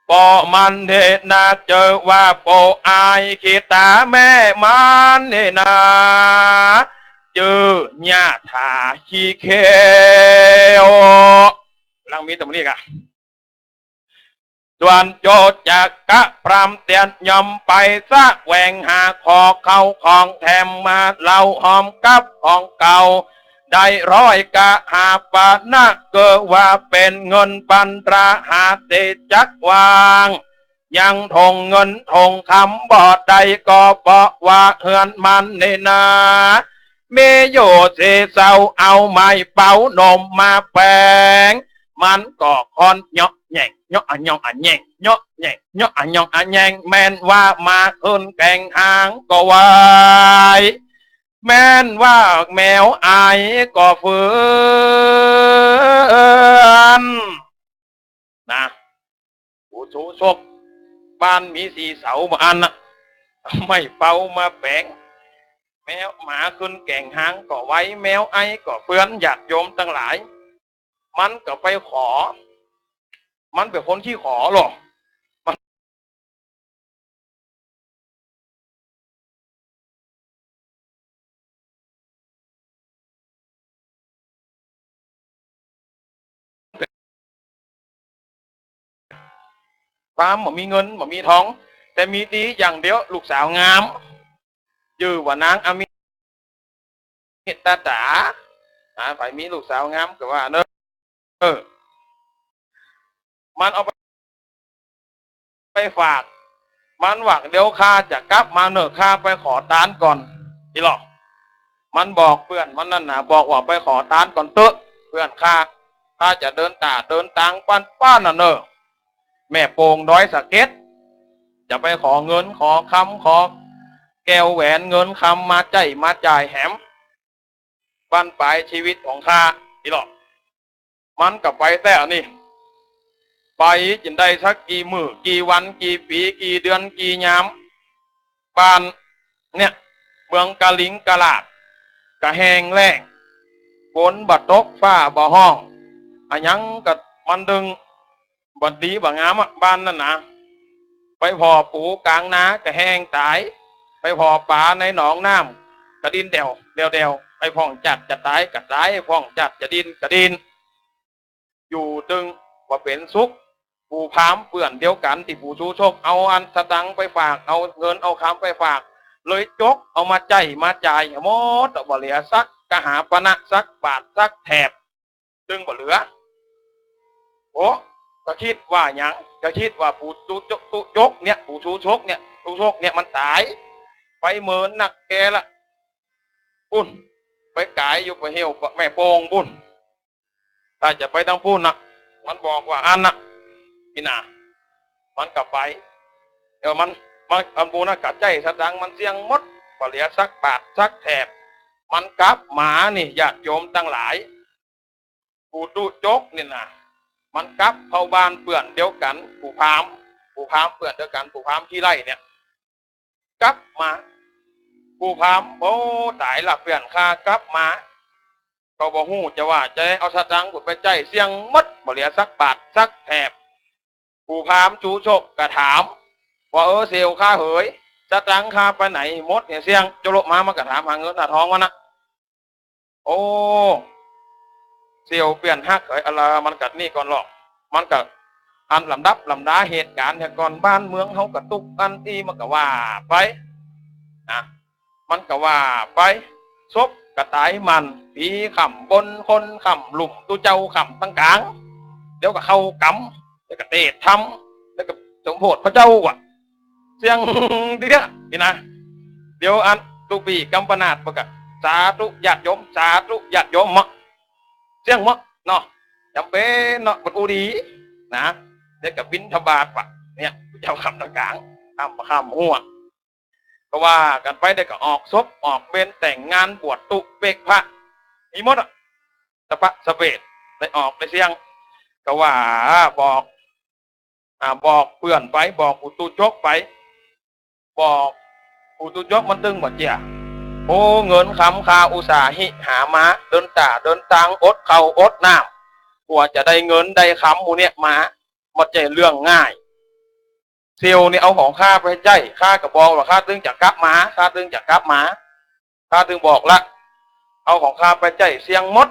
ป้อมันเนนา จื้อว่าป้ออ้ายขี้ต๋า แม่มันเนนา จื้อยาถาขี้เขียว หลังมีต๋รงนี้ก่ะ ส่วนโจจกพราหมณ์เตียนย่อมไปแสวงหาขอเข้าของแถมมาเล่าหอมกับของเก่า ได้ร้อยกหาปณะ เกือว่าเป๋นเงินปันตราหาเตจักวาง ยังถงเงินถงคำบ่ได้ ก็เพราะว่าเฮือนมันนี่นา มีอยู่สี่เสา เอาไม้เป๋าหนมมาแป๋ง มันก็ค่อนเหยาะแหย่ง เหยาะอะหย่องอะแหย่ง เหยาะแหย่ง เหยาะอะหย่องอะแหย่ง แม่นว่ามาขึ้นแก่งหางก็ไหว แม่นว่าแมวไอก็เฟือน นะ ผู้ชูชกบ้านมีสี่เสาบ่อั้นน่ะ ไม้เป๋ามาแป๋ง แมวหมาขึ้นแก่งหางก็ไหว แมวไอก็เฟือน ญาติโยมตังหลาย มันก็ไปขอ มันเป๋นคนขี้ขอลอ มัน ความบ่มีเงินบ่มีทอง แต่มีดีอย่างเดียว ลูกสาวงาม จื้อว่านางอมิตตา อ่า ใผมีลูกสาวงามก็ว่าเนอะ เออ มันเอาไป ไปฝาก มันว่าเดี๋ยวข้าจะกลับมาเนอะ ข้าไปขอตานก่อน อีหลอ มันบอกเปื้อนมันนั่นน่ะ บอกว่าไปขอตานก่อนเต๊อะ เปื้อนข้า ข้าจะเดินต่าเดินตางป้านๆ น่ะเนอะ แม่โป่งดอยสะเก็ด จะไปขอเงินขอคำ ขอแก้วแหวนเงินคำมาใจ๊มาจ่ายแหม บั้นป๋ายจีวิตของข้า อีหลอ มันก็ไปแต๊อันนี้ ไปจึงได้สักกี่มื้อ กี่วัน กี่ปี๋ กี่เดือน กี่ยาม บ้านเนี่ย เมืองกะลิงกะลาด ก็แห้งแล้ง ฝนบ่ตก ฟ้าบ่ฮ้อง อะหยังก็มันตึง บ่ดีบ่งามอะ บ้านนั่นนะ ไปผ่อปูก๋างนาก็แห้งต๋าย ไปผ่อป๋าในหนองน้ำก็ดิ้นแด่วแด่วแด่ว ไปพ่องจัดจะต๋ายก็ต๋าย พ่องจัดจะดิ้นก็ดิ้น อยู่ตึงบ่เป๋นสุข ผู้พราหมณ์เปื้อนเดียวกั๋นตี้ผู้ชูชก เอาอันสตังค์ไปฝาก เอาเงินเอาคำไปฝาก เลยจกเอามาใจ๊มาจ่ายหมด บ่เหลือสักกหาปณะ สักบาทสักแถบ ตึงบ่เหลือ โอ้ ก็กึ๊ดว่าหยัง ก็กึ๊ดว่าผู้ชูชก ชูชกเนี่ย ผู้ชูชกเนี่ย ชูชกเนี่ยมันต๋าย ไปเมินนักแก่ละ ปุ้น ไปก๋ายอยู่ปะเหวแม่โป่งปู๊น ถ้าจะไปตางปู๊นน่ะ มันบอกว่าอั้นน่ะ นี่นา มันก็ไป เดี๋ยวมัน มัน อันปู๊นน่ะก็ใจ๊สตางค์มันเสี้ยงหมด บ่เหลือสักบาทสักแถบ มันกลับมานี่ ญาติโยมตังหลาย ปู่ตุ๊จกนี่นา มันกลับเข้าบ้านเปื้อนเดียวกั๋น ปู่พราหมณ์ ปู่พราหมณ์เปื้อนเดียวกั๋น ปู่พราหมณ์ขี้ไล่เนี่ย กลับมา ปู่พราหมณ์ โอ้ ต๋ายละ เปื้อนข้ากลับมา ก็บ่ฮู้จะว่าจะเอาสตางค์กูไปใจ๊เสี้ยงหมด บ่เหลือสักบาทสักแถบ ปู่พราหมณ์ชูชกก็ถาม ว่า เออ เสี่ยวข้าเหย สตางค์ข้าไปไหนหมดเนี่ยเสี่ยง โจโลมา มันก็ถามหาเงินหาทองมันนะ โอ้ เสี่ยวเปื้อนฮักเอ๋ย อะละ มันก็นี่ก่อนหรอก มันก็อันลำดับลำดาเหตุก๋ารณ์เนี่ยก่อน บ้านเมืองเฮาก็ตุ๊กอันอี้ มันก็ว่าไป นะ มันก็ว่าไป ศพก็ต๋ายหมั้น ผีค้ำบน คนค้ำลุ่ม ตุ๊เจ้าค้ำตังก๋าง เดี๋ยวก็เข้ากรรม เดี๋ยวก็เตศธรรม เดี๋ยวก็สมโภชพระเจ้าอะ เสี้ยงดีเดียวนี่นะ เดี๋ยวอันตุ๊ปี้กัมปนาตมันก็ สาธุญาติโยม สาธุญาติโยม เมาะ เสี้ยงเมาะเนาะ จ๋ำเป๋นเนาะ มันอู้ดีนะ เดี๋ยวก็บิณฑบาตว่ะ เนี่ย เจ้าค้ำตังก๋าง ค้ำ ค้ำหัว ก็ว่ากั๋นไป เดี๋ยวก็ออกศพ ออกเบญ แต่งงาน บวชตุ๊เป๊กพระ มีหมดอะ สะปะสะเปด ได้ออกได้เสี้ยง ก็ว่าบอก อ่า บอกเปื้อนไป บอกปู่ตุ๊จกไป บอกปู่ตุ๊จก มันตึงบ่เจีย โอ้ เงินคำข้าอุตส่าห์หิหามา เดินต๋าเดินตาง อดข้าวอดน้ำ กว่าจะได้เงินได้คำหมู่เนี่ยมา บ่ใจ้เรื่องง่าย เสี่ยวนี่เอาของข้าไปใจ๊ ข้าก็บอกว่าข้าตึงจะกลับมา ข้าตึงจะกลับมา ข้าตึงบอกละ เอาของข้าไปใจ๊เสี้ยงหมด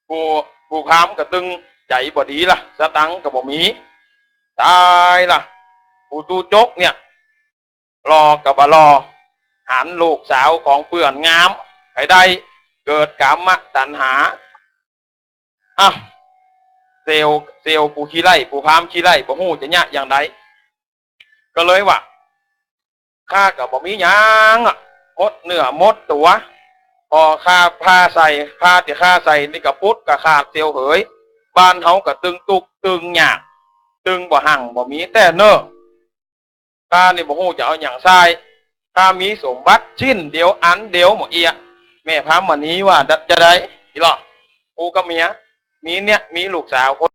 ปู่ ปู่พราหมณ์ก็ตึงใจ๋บ่ดีละ สตางค์ก็บ่มี ต๋ายละ ปู่ตุ๊จกเนี่ย หล่อก็บ่หล่อ หันลูกสาวของเปื้อนงาม ใผได้ เกิดกามตัณหา อ่ะ เสี่ยว เสี่ยวปู่ขี้ไล่ ปู่พราหมณ์ขี้ไล่ บ่ฮู้จะเยียะอย่างใด ก็เลยว่า ข้าก็บ่มีหยังอะ หมดเนื้อหมดตั๋ว พอข้าผ้าใส่ ผ้าตี้ข้าใส่นี่ก็ปุดก็ขาดเสี่ยวเหย บ้านเฮาก็ตึงตุ๊กข์ตึงยาก ตึงบ่หังบ่มีแต๊เน่อ ข้านี่บ่ฮู้จะเอาหยังใส่ ข้ามีสมบัติชิ้นเดียวอันเดียวหมดเอีย แม่พราหมณีว่าจะใด อีหล่อ กูกับเมีย มีเนี่ย มีลูกสาวคน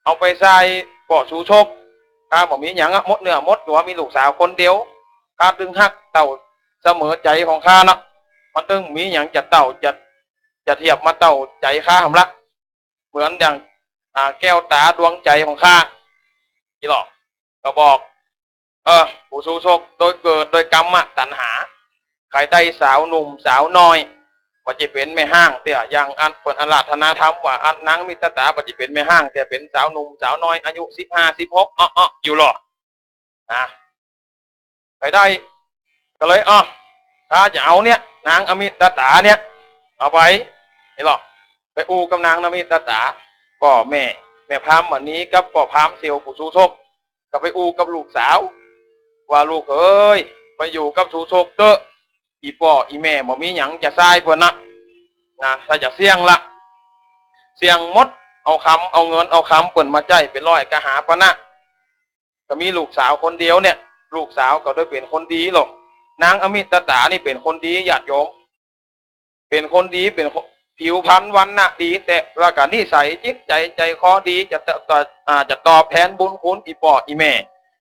เอาไปใส่ป้อชูชก ข้าบ่มีหยังอะ หมดเนื้อหมดตั๋ว มีลูกสาวคนเดียว ข้าตึงฮักเต้าเสมอใจ๋ของข้าเนาะ มันตึงมีหยังจะเต้า จะ จะเทียบมาเต้าใจ๋ข้าหำละ เหมือนอย่าง อ่า แก้วต๋าดวงใจ๋ของข้า อีหล่อ ก็บอก เออ ปู่ชูชก โดยเกิดโดยกามตัณหา ใผได้สาวหนุ่มสาวน้อย บ่จะเป๋นแม่ฮ้างเตื้อ อย่างอันเปิ้นอาราธนาธรรมว่า อันนางมิตรตา บ่จะเป๋นแม่ฮ้างเตื้อ เป๋นสาวหนุ่มสาวน้อย อายุสิบห้า สิบหก เอ๊ะๆ อยู่หล่อ นะ ใผได้ ก็เลย อ้อ ถ้าจะเอาเนี่ย นางอมิตตาเนี่ย เอาไป นี่หล่อ ไปอู้กับนางอมิตตา ป้อแม่ แม่พราหมณีกับป้อพราหมณ์เสี่ยวปู่ชูชก ก็ไปอู้กับลูกสาว ว่า ลูกเอ๋ย ไปอยู่กับชูชกเต๊อะ อี่ป้ออี่แม่บ่มีหยังจะใส่เปิ้นนะ นะ ถ้าจะเสี้ยงละ เสี้ยงหมด เอาคำ เอาเงิน เอาคำเปิ้นมาใจ๊เป๋นร้อยกหาปณะ ก็มีลูกสาวคนเดียวเนี่ย ลูกสาวก็ได้เป๋นคนดีหรอก นางอมิตตานี่เป๋นคนดี ญาติโยม เป๋นคนดี เป๋นคน ผิวพรรณวรรณะดี แต่ละก็นิสัยจิตใจ๋ ใจ๋คอดี จะ จะ อ่า จะตอบแทนบุญคุณอี่ป้ออี่แม่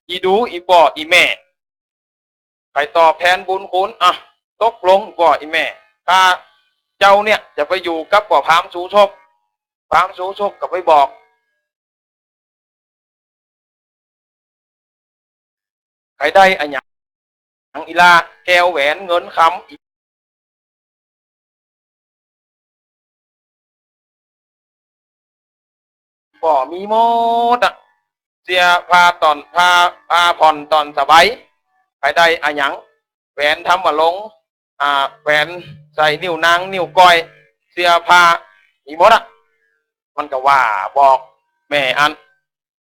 อี่ดูอี่ป้ออี่แม่ ใผตอบแทนบุญคุณ อ่ะ ตกลงป้ออี่แม่ ข้าเจ้าเนี่ยจะไปอยู่กับป้อพราหมณ์ชูชก พราหมณ์ชูชกก็ไปบอก ใผได้อะหยัง อีหล่า แก้วแหวนเงินคำ ป้อมีหมดอะ เสื้อผ้าต๋อน ผ้า ผ้าผ่อนต๋อนสบาย ใผได้อะหยัง แหวนทำมาลง อ่า แหวนใส่นิ้วนางนิ้วก้อย เสื้อผ้า มีหมดอะ มันก็ว่าบอกแม่อัน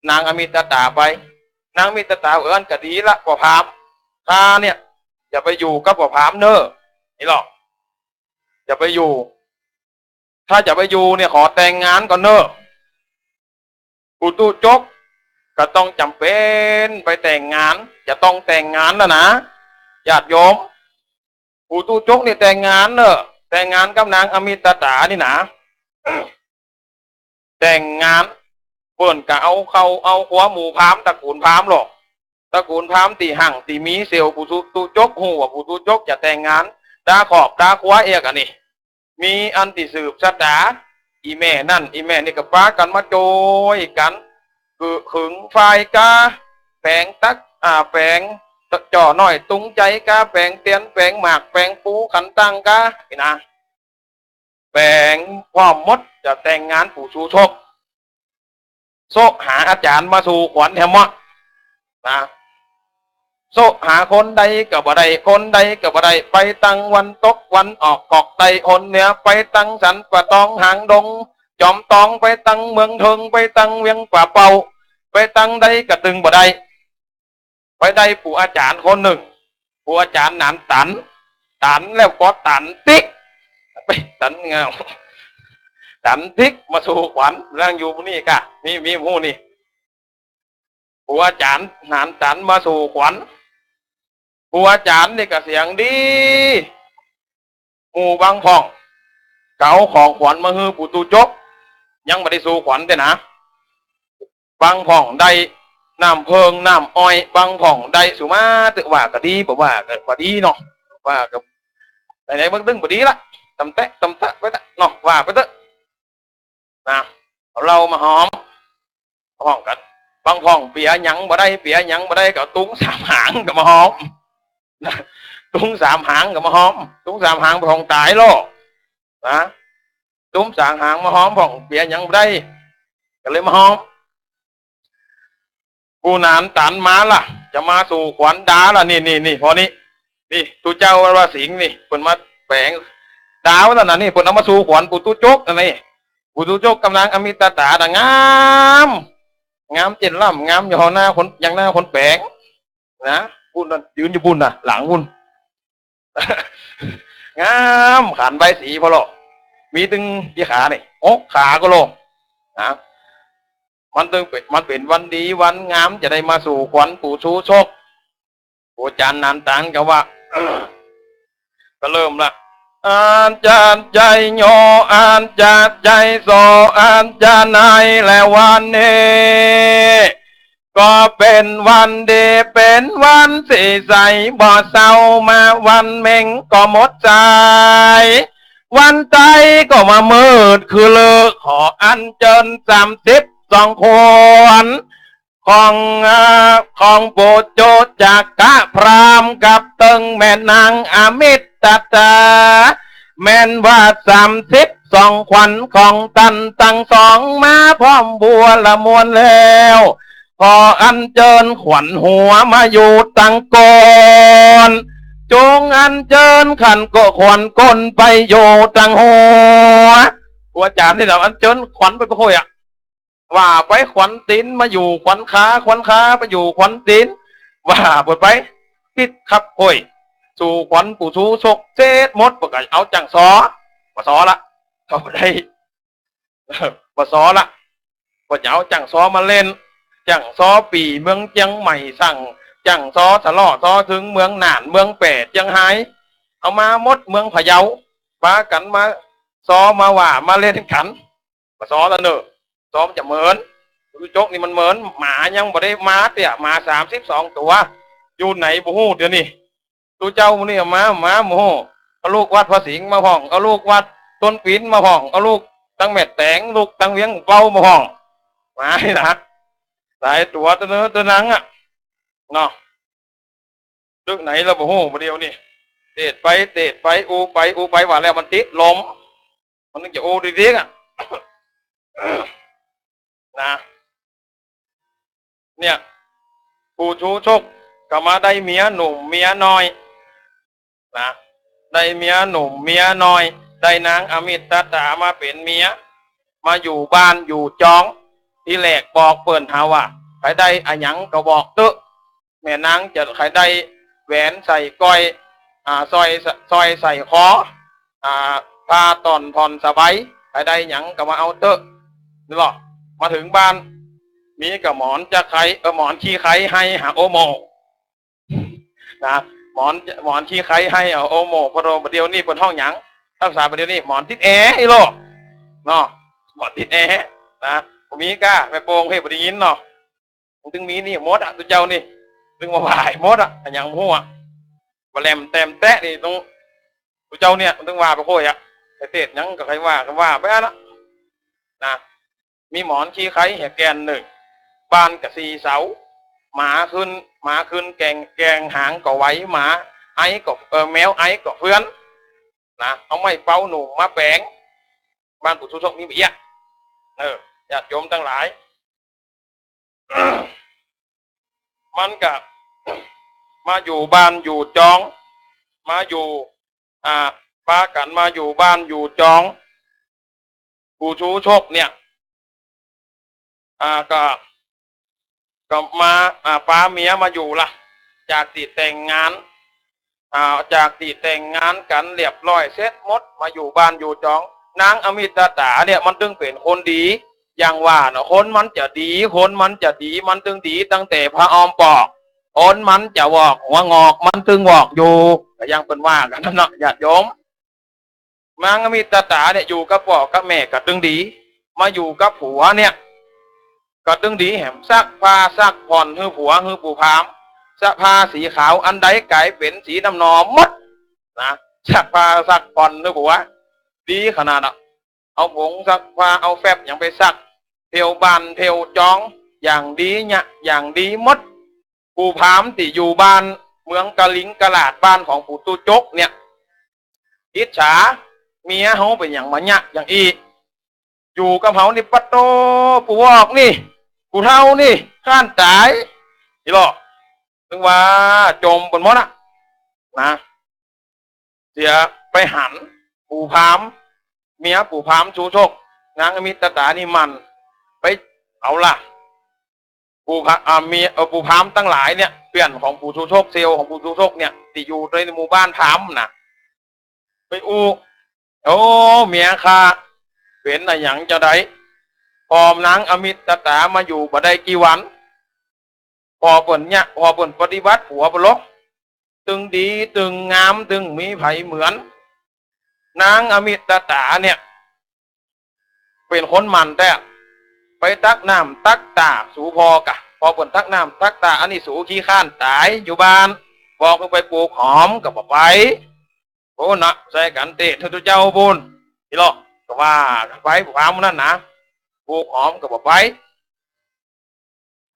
นางอมิตตาไป นางมิตรตาเอิ้นก็ดีละ ป้อพราหมณ์ ข้าเนี่ย อย่าไปอยู่กับป้อพราหมณ์เน่อ นี่หรอก อย่าไปอยู่ ถ้าจะไปอยู่เนี่ย ขอแต่งงานก่อนเน่อ ปู่ตู้จกก็ต้องจ๋ำเป๋นไปแต่งงาน จะต้องแต่งงานแล้วนะ ญาติโยม ปู่ตู้จกนี่แต่งงานเน่อ แต่งงานกับนางอมิตตานี่นะ แต่งงาน เปิ้นก็เอาเข้าเอาครัวหมู่พราหมณ์ ตระกูลพราหมณ์หรอก ตระกูลพราหมณ์ตี้ฮั่งตี้มีเสี้ยว ปู่ตู้จกฮู้ว่าปู่ตู้จกจะแต่งงาน ดาครอบดาครัวเอียกอันนี้ มีอันตี้สืบชะต๋า อี่แม่นั่น อี่แม่นี่ก็ปากั๋นมาจ้วยกั๋น คือขึงฝ้ายก้า แป๋งตั๊ก อ่า แป๋งจ่อน้อยตุงใจ๋ก้า แป๋งเตียน แป๋งหมาก แป๋งปูขันตั้งก้า นี่นะ แป๋งพร้อมหมด จะแต่งงานปู่ชูชก เซาะหาอาจ๋ารย์มาสู่ขวัญแหมเนาะ นะ เซาะหาคนใดก็บ่ได้ คนใดก็บ่ได้ ไปตังวันตกวันออกก็ได้ คนเหนือไปตังสันป่าตองหางดง จ๋อมตอง ไปตังเมืองเถิง ไปตังเวียงป่าเป้า ไปตังใดก็ตึงบ่ได้ ไปได้ปู่อาจ๋ารย์คนนึ่ง ปู่อาจ๋ารย์หนานตัน ตันแล้วก็ตันติ๊ก ไปตันเงา ตันติ๊กมาสู่ขวัญ แล้วอยู่นี่ก้า มี มีหมู่นี่ ปู่อาจ๋ารย์หนานตันมาสู่ขวัญ ปู่อาจ๋ารย์นี่ก็เสียงดี หมู่บางพ่อง ก็เอาของขวัญมาหื้อปู่ตู้จก ยังบ่ได้สู่ขวัญเตื้อนะ บางพ่องได้น้ำเผิงน้ำอ้อย บางพ่องได้สุมา แต่ว่าก็ดี บ่ว่าก็บ่ดีเนาะ ว่าก็ ไหนๆ มันตึงบ่ดีละ ตำแตะตำแตะไปเต๊อะเนาะ ว่าไปเต๊อะ นะ เอาเหล้ามาหอม ห้องกั๋น บางพ่องเปียหยังบ่ได้ เปียหยังบ่ได้ ก็เอาตุ๊งสามหางก็มาหอม นะ ตุ๊งสามหางก็มาหอม ตุ๊งสามหางพ่องต๋ายลอ นะ ตุ๊งสามหางมาหอมพ่อง เปียหยังบ่ได้ ก็เลยมาหอม ปู่หนานตันมาละ จะมาสู่ขวัญดาละ นี่ นี่ นี่ พ่อนี้ นี่ ตุ๊เจ้าวัดว่าสิงห์นี่ เปิ้นมาแป๋งดาว่าซั่นน่ะ นี่ เปิ้นเอามาสู่ขวัญปู่ตู้จกนั่นนี่ ปู่ตู้จกกับนางอมิตตาน่ะ งาม งามเจ้นล้ำ งามอยู่หน้าคน ยังหน้าคนแป๋ง นะ ปุ้นนั่น ยืนอยู่ปุ้นน่ะ หลังปุ้น งาม ขันใบสีพ่อหรอก มีตึงกี่ขานี่ หกขาก็ลง นะ มันตึงเป๋น มันเป๋นวันดีวันงาม จะได้มาสู่ขวัญปู่ชูชก ปู่อาจ๋ารย์หนานตันก็ว่า ก็เริ่มละ อาจารย์ชัยโย อาจารย์ชัยโส อาจารย์นาย และวันนี้ ก็เป๋นวันดี เป๋นวันสีใส บ่เศร้ามาวันเม็งก็หมดสาย วันต๋ายก็มามืดคือเลิก ขออัญเจิญสามสิบสองขวัญ ของ อ่า ของปู่โจจักกะพราหมณ์กับเติงแม่นางอมิตตา แม่นว่าสามสิบสองขวัญของต้านตังสองมาพร้อมบัวละมวลแล้ว ขออัญเจิญขวัญหัวมาอยู่ตังก้น จงอัญเจิญขันก็ขวัญก้นไปอยู่ตังหัว ปู่อาจ๋ารย์นี่เนาะ อัญเจิญขวัญไปบ่ค่อยอะ ว่าไปขวัญตี๋นมาอยู่ขวัญขา ขวัญขาไปอยู่ขวัญตี๋น ว่าเปิดไป ปิดขับค่อย สู่ขวัญปู่ชูชกเสร็จหมด เปิ้นก็เอาจ้างซอ บ่ซอละ ก็บ่ได้ บ่ซอละ ก็จะเอาจ้างซอมาเล่น จ้างซอปี่เมืองเจียงใหม่ สั่งจ้างซอสะเลาะซอถึงเมืองน่าน เมืองแป้ เจียงฮาย เอามาหมด เมืองพะเยา ปากั๋นมาซอมาว่ามาเล่นกั๋น บ่ซอละเน่อ ซอมันจะเหมิน ตุ๊จกนี่มันเหมิน หมายังบ่ได้มาเตื้อ หมาสามสิบสองตั๋ว อยู่ไหนบ่ฮู้เดี๋ยวนี้ ตุ๊เจ้าหมู่นี้มา หมาบ่ฮู้ เอาลูกวัดพระสิงห์มาพ่อง เอาลูกวัดต้นปี๋นมาพ่อง เอาลูกตังแม่แต๋ง ลูกตังเวียงเปามาพ่อง หมานี่นะ หลายตั๋วตะเนอตะนังอะ เนาะ ตึกไหนละบ่ฮู้บ่าเดี่ยวนี้ เตศไปเตศไป อู้ไปอู้ไป ว่าแล้วมันติดลม มันถึงจะอู้ดีๆ อะ นะ เนี่ย ปู่ชูชกก็มาได้เมียหนุ่มเมียน้อย นะ ได้เมียหนุ่มเมียน้อย ได้นางอมิตตามาเป๋นเมีย มาอยู่บ้านอยู่จอง ทีแรกบอกเปิ้นหาว่า ใผได้อะหยังก็บอกเต๊อะ แม่นางจะใผได้แหวนใส่ก้อย อ่า สร้อย สร้อยใส่คอ อ่า ผ้าต่อนผ่อนสบาย ใผได้หยังก็มาเอาเต๊อะ นี่หรอ มาเถิงบ้าน มีก็หมอนจะไข เออ หมอนขี้ไขไห้หาโอโม นะ หมอน หมอนขี้ไขไห้หาโอโม ปะโด บ่าเดี่ยวนี้เปิ้นฮ้องหยัง ภาษาบ่าเดี่ยวนี้ หมอนติดแอร์ อีโล เนาะ หมอนติดแอร์ นะ บ่มีก้า แม่โป่ง เฮ้ย บ่ได้ยินเนาะ มันตึงมีนี่หมดอะ ตุ๊เจ้านี่ ตึงมาว่าหมดอะ อะหยังฮู้อะ บ่าแหลมแตมแต๊นี่ ตุ๊เจ้าเนี่ย มันตึงว่าไปโค่อยอะ ไปเตศหยังก็ใผว่า ก็ว่าไปอะนะ นะ มีหมอนขี้ไขแหแก่นนึ่ง บ้านก็สี่เสา หมาขึ้น หมาขึ้นแกง แกงหางก็ไหว หมาไอก็ เออ แมวไอก็เปื้อน นะ เอาไม้เป่าหนุ่มมาแป๋ง บ้านปู่ชูโชคมีบ่าเอี้ย เออ ญาติโยมตังหลาย มันก็ มาอยู่บ้านอยู่จอง มาอยู่ อ่า ปากั๋นมาอยู่บ้านอยู่จอง ปู่ชูโชคเนี่ย อ่า ก็ ก็มา อ่า ปาเมียมาอยู่ละ จากตี้แต่งงาน อ่า จากตี้แต่งงานกั๋นเรียบร้อยเสร็จหมด มาอยู่บ้านอยู่จอง นางอมิตตาเนี่ยมันตึงเป๋นคนดี อย่างว่าเนาะ คนมันจะดี คนมันจะดี มันตึงดีตั้งแต่ผ้าอ้อมปอก คนมันจะวอกหัวงอก มันตึงวอกอยู่ ก็อย่างเปิ้นว่ากั๋นนั่นเนาะ ญาติโยม นางอมิตตาเนี่ยอยู่กับป้อกับแม่ก็ตึงดี มาอยู่กับผัวเนี่ย ก็ตึงดีแหม ซักผ้าซักผ่อนหื้อผัวหื้อปู่พราหมณ์ สะผ้าสีขาวอันใดก๋ายเป๋นสีดำนอมหมด นะ ซักผ้าซักผ่อนหื้อผัว ดีขนาดอะ เอาผงซักผ้า เอาแฟบหยังไปซัก เตียวบ้านเตียวจอง อย่างดีเยียะ อย่างดีหมด ปู่พราหมณ์ตี้อยู่บ้านเมืองกะลิงกะลาด บ้านของปู่ตู้จกเนี่ย อิจฉา เมียเฮาเป๋นหยังมาเยียะอย่างอี้ อยู่กับเฮานี่ ปะโต ปู่วอกนี่ ปู่เฒ่านี่ คร้านต๋าย นี่หรอ ตึงว่าจ่มเปิ้นหมดอะ นะ เสียไปหัน ปู่พราหมณ์ เมียปู่พราหมณ์ชูโชค นางอมิตตานี่มัน ไปเอาละ ปู่พราหมณ์ อ่า เมีย เอ่อ ปู่พราหมณ์ตังหลายเนี่ย เปื้อนของปู่ชูโชค เซลล์ของปู่ชูโชคเนี่ย ตี้อยู่ในหมู่บ้านพราหมณ์นะ ไปอู้ โอ้ เมียข้า เป๋นอะหยังจาใด ปอมนางอมิตตามาอยู่บ่ได้กี่วัน ผ่อเปิ้นเยียะ ผ่อเปิ้นปฏิบัติผัวเปิ้นลอ ตึงดี ตึงงาม ตึงมีใผเหมือน นางอมิตตาเนี่ย เป๋นคนมันแต๊ ไปตักน้ำตักต๋าสูผ่อกะ ผ่อเปิ้นตักน้ำตักต๋า อันนี้สูขี้คร้านต๋ายอยู่บ้าน บอกหื้อไปปลูกหอมก็บ่ไป โอ้นะ ใส่กั๋นเตศน์หื้อตุ๊เจ้าปู้น นี่หรอ ก็ว่ากั๋นไป พราหมณ์หมู่นั้นนะ ปลูกหอมก็บ่ไป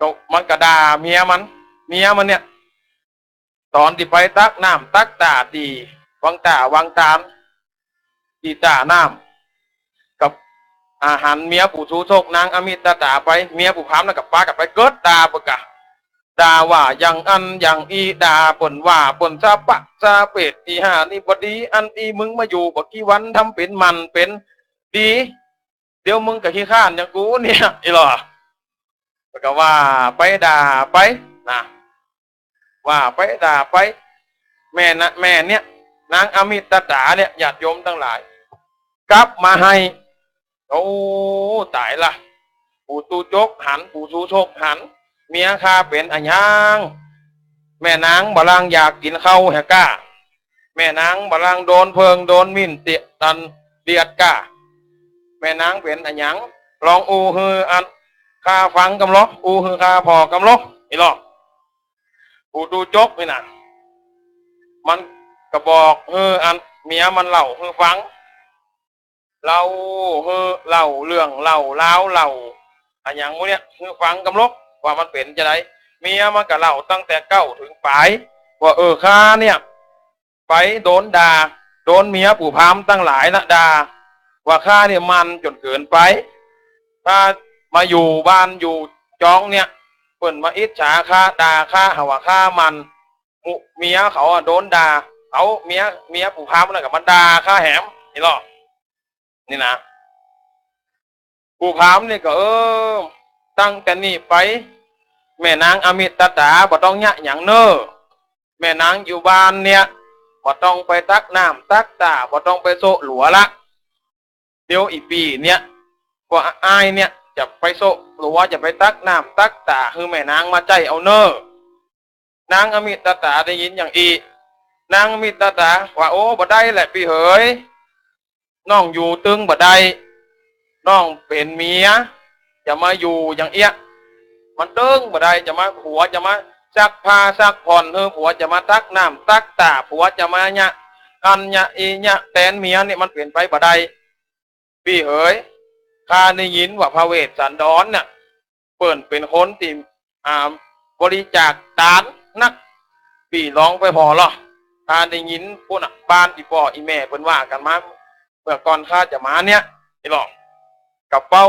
ก็มันก็ด่าเมียมัน เมียมันเนี่ย ต๋อนตี้ไปตักน้ำตักต๋าตี้วังต๋าวังตาน ตี้ต๋าน้ำ กับ อ่า หันเมียปู่ชูโชค นางอมิตตาไป เมียปู่พราหมณ์นั้นก็ปากั๋นไปเกิดด่าเปิ้นกะ ด่าว่าอย่างอั้นอย่างอี้ ด่าเปิ้นว่าเปิ้นสะปะสะเปด ตี้ห่านี่บ่ดี อันตี้มึงมาอยู่บ่กี่วัน ทำเป๋นมันเป๋นดี เดี๋ยวมึงก็ขี้คร้านอย่างกูเนี่ย อี้หรอ ก็ว่าไปด่าไปนะ ว่าไปด่าไป แม่นะ แม่เนี่ย นางอมิตตาเนี่ย ญาติโยมตังหลาย กลับมาไห้ โอ้ ต๋ายละ ปู่ตู้จกหัน ปู่ชูโชคหัน เมียข้าเป๋นอะหยัง แม่นางบ่าลางอยากกิ๋นข้าวแหก้า แม่นางบ่าลางโดนเผิงโดนหมิ่นเตียะตันเดียดก้า แม่นางเป๋นอะหยัง ลองอู้หื้ออันข้าฟังกำลอ อู้หื้อข้าผ่อกำลอ อี้หรอ ปู่ตู้จกนี่นะ มันก็บอกหื้ออันเมียมันเล่าหื้อฟัง เล่าหื้อ เล่าเรื่องเล่าราว เล่าอะหยังหมู่เนี่ย หื้อฟังกำลอ ว่ามันเป๋นจาใด เมียมันก็เล่าตั้งแต่เก๊าเถิงป๋าย ว่า เออ ข้าเนี่ย ไปโดนด่า โดนเมียปู่พราหมณ์ตังหลายนะด่า ว่าข้าเนี่ยมันจ๋นเกิ๋นไป ข้ามาอยู่บ้านอยู่จองเนี่ย เปิ้นมาอิจฉาข้า ด่าข้า หาว่าข้ามัน หมู่เมียเขาอะโดนด่า เอาเมีย เมียปู่พราหมณ์นั่นก็มาด่าข้าแหม อี้หรอ นี่นะ ปู่พราหมณ์นี่ก็ เออ ตั้งแต่นี้ไป แม่นางอมิตตาบ่ต้องเยียะหยังเน่อ แม่นางอยู่บ้านเนี่ย บ่ต้องไปตักน้ำตักต๋า บ่ต้องไปโซะหลัวละ เดี๋ยวอี่ปี้เนี่ย ก็อ้ายเนี่ย จะไปโซะหลัว จะไปตักน้ำตักต๋า หื้อแม่นางมาใจ๊เอาเน่อ นางอมิตตาได้ยินอย่างอี้ นางอมิตตาว่า โอ้ บ่ได้แหละปี้เหย น้องอยู่ตึงบ่ได้ น้องเป๋นเมีย จะมาอยู่อย่างเอี้ย มันตึงบ่ได้ จะมา ผัวจะมาซักผ้าซักผ่อนหื้อ ผัวจะมาตักน้ำตักต๋า ผัวจะมาเยียะอันเยียะอี้เยียะแตนเมียนี่ มันเป๋นไปบ่ได้ ปี้เหย ข้าได้ยินว่าพระเวสสันดรเนี่ย เปิ้นเป๋นคนตี้ อ่า บริจาคตานนัก ปี้ลองไปผ่อลอ ข้าได้ยินปุ้นน่ะ บ้านอี่ป้ออี่แม่เปิ้นว่ากั๋นมา เมื่อก่อนข้าจะมาเนี่ย ไอ้ลอง ก็เป้า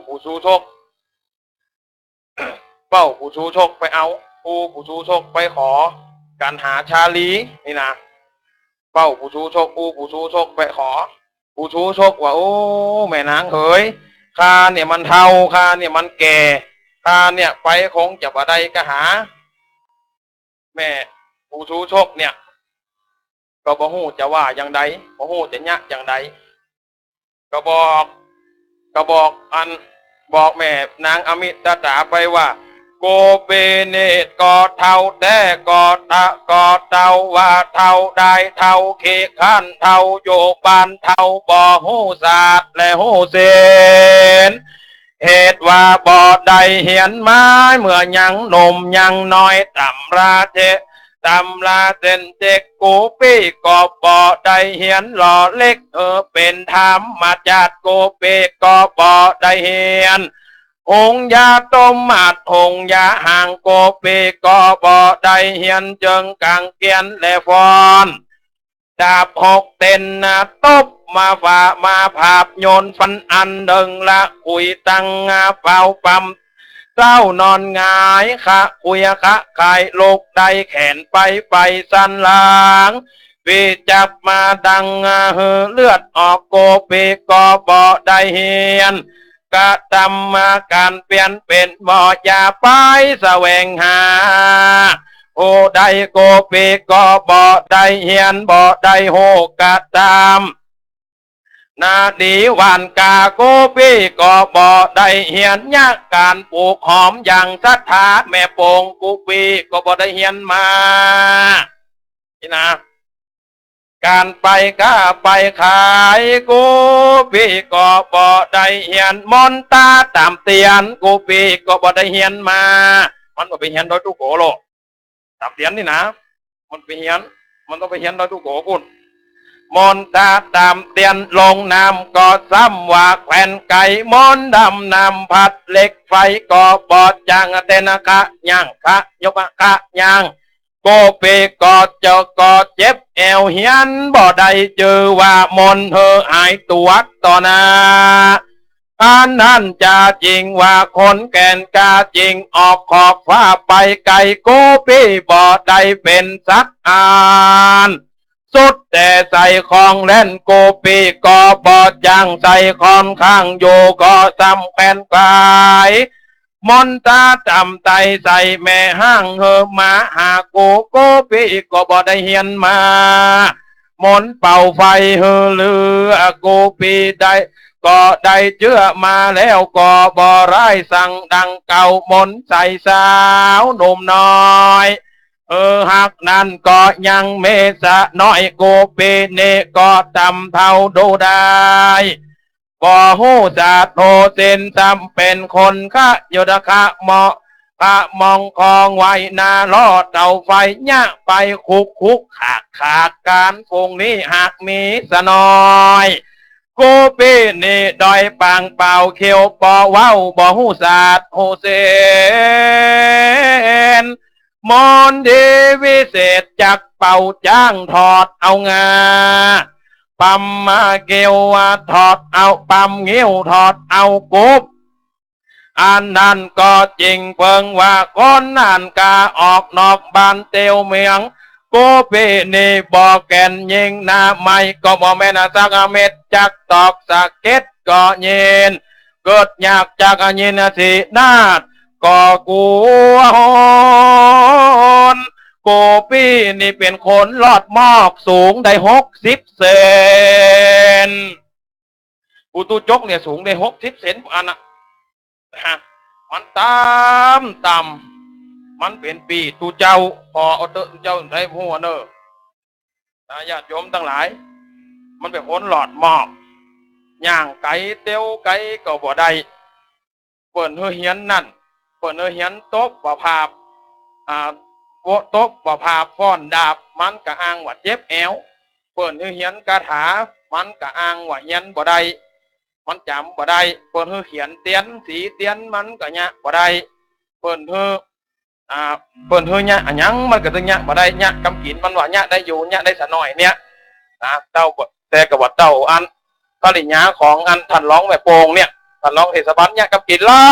ปู่ชูชก เป้าปู่ชูชกไปเอา อู้ปู่ชูชกไปขอ กัณหาชาลีนี่นะ เป้าปู่ชูชก อู้ปู่ชูชกไปขอ ปู่ชูชกว่า โอ้ แม่นางเหย ข้าเนี่ยมันเฒ่า ข้าเนี่ยมันแก่ ข้าเนี่ยไปคงจะบ่ได้กาหา แม่ปู่ชูชกเนี่ย ก็บ่ฮู้จะว่าอย่างใด บ่ฮู้จะเยียะอย่างใด ก็บอก ก็บอกอัน บอกแม่นางอมิตตาไปว่า โกปีนี้ก็เฒ่าแต๊ ก็เฒ่า ก็เฒ่าว่าเฒ่าได้ เฒ่าขี้คร้าน เฒ่าอยู่บ้าน เฒ่าบ่ฮู้ศาสตร์และฮู้ศีล เหตุว่าบ่ได้เฮียนมา เมื่อยังหนุ่มยังน้อย ตำราเจ ตำราเส้นเจ๊ก กูปี้ก็บ่ได้เฮียน หล่อเล็กเออเป๋นธรรมจาติ กูปี้ก็บ่ได้เฮียน หุงยาต้มอัด หุงยาหาง กูปี้ก็บ่ได้เฮียน เจิงกางเกียนและฟ้อน ดาบหกเต้นนะ ตบมาฝ่ามาผาบ โยนฟันอันเดิงละ คุยตังงาเป่าปั๊ม เศร้านอนหงาย ขะคุยขะขาย ลุกได้แขนไป ไปสันหลัง ปีจับมาดังงา หือเลือดออก กูปี้ก็บ่ได้เฮียน กระตำมาก๋านเปลี่ยนเป๋น บ่อย่าไปแสวงหา ผู้ใด กูปี้ก็บ่ได้เฮียน บ่ได้ฮู้กระตำ นาดีหว่านก๋า กูปี้ก็บ่ได้เฮียน เยียะก๋านปลูกหอมอย่างศรัทธา แม่โป่ง กูปี้ก็บ่ได้เฮียนมา นี่นะ ก๋านไปค้าไปขาย กูปี้ก็บ่ได้เฮียน มนตราต๋ามเตียน กูปี้ก็บ่ได้เฮียนมา มันบ่ไปเฮียนดอยตุ๊โกโลก ต๋ามเตียนนี่นะ มันไปเฮียน มันต้องไปเฮียนดอยตุ๊โกปู๊น มนตราต๋ามเตียน ลงน้ำก็ซ้ำว่าแควนไก๋ มนต์ดำน้ำพัด เหล็กไฟก็บ่จาง เต้นขะย่าง ขะยกขะย่าง กูปี้ก็เจ็บ ก็เจ็บแอว เฮียนบ่ได้ จื้อว่ามนต์หื้อหายตั๋วต่อหน้า อันนั้นจะจริงว่าคนแก่นกล้าจริง ออกขอบฟ้าไปไก๋ กูปี้บ่ได้เป๋นสักอัน สุดแต่ใส่ของแล่น กูปี้ก็บ่จ้าง ใส่ค่อนข้างอยู่ก็ซ้ำแควนไก๋ มนตราต๋ามไตใส่แม่ฮ้าง หื้อมาหากู กูปี้ก็บ่ได้เฮียนมา มนต์เป่าไฟหื้อเลือ กูปี้ได้ ก็ได้เจื้อมาแล้ว ก็บ่ร้ายสังดังเก่า มนต์ใส่สาวหนุ่มน้อย เออ ฮักนั้นก็ยังเมสะน้อย กูปี้นี้ก็ตำเฒ่าดูได้ บ่ฮู้ศาสตร์ฮู้ศีล ซ้ำเป๋นคนขะยดขะเหมาะ ขะมองของไว้หน้า ล่อเตาไฟเยียะไป คุกคุกขากขาก ก๋านฝูงนี้หากมีสะน้อย กูปี้นี้ด้อยปางเปล่า เขียวปอเว้า บ่ฮู้ศาสตร์ฮู้ศีล มนต์ดีวิเศษ จักเป่าจ๊างถอดเอางา ปั๊มมาเกลียวถอดเอา ปั๊มงิ้วถอดเอากุบ อันนั้นก็จริงเปิงว่าคนนั้นกล้าออกนอกบ้านเตียวเมือง กูปี้นี้บ่แก่นยิงหน้าไม้ ก็บ่แม่นสักเม็ด จักตอกสะเก็ดก็เย็น เกิดอยากจักยินสินาด ก็กั๋วโหน กูปี้นี่เป๋นคนหลอดหมอก สูงได้หกสิบเซน ปู่ตู้จกเนี่ยสูงได้หกสิบเซน อันน่ะ ฮะ มันต่ำต่ำ มันเป๋นปี้ตู้เจ้า ผ่อเอาเต๊อะ ตู้เจ้าได้หัวเน่อ นะ ญาติโยมตังหลาย มันเป๋นคนหลอดหมอก ย่างไก๋เตียวไก๋ก็บ่ได้ เปิ้นหื้อเฮียนนั่น เปิ้นหื้อเฮียนตบบ่ผาบ อ่า โวะตบบ่ผาบ ฟ้อนดาบ มันก็อ้างว่าเจ็บแอว เปิ้นหื้อเฮียนคาถา มันก็อ้างว่าเฮียนบ่ได้ มันจ๋ำบ่ได้ เปิ้นหื้อเขียนเตียน สีเตียน มันก็เยียะบ่ได้ เปิ้นหื้อ อ่า เปิ้นหื้อเยียะอะหยัง มันก็ตึงเยียะบ่ได้ เยียะกำกิ๋น มันว่าเยียะได้อยู่ เยียะได้สะหน้อยเนี่ย นะ เต้า แต่ก็ว่าเต้าอันภริยาของอันต้านรองแม่โป่งเนี่ย ต้านรองเทศบาลเยียะกำกิ๋นล้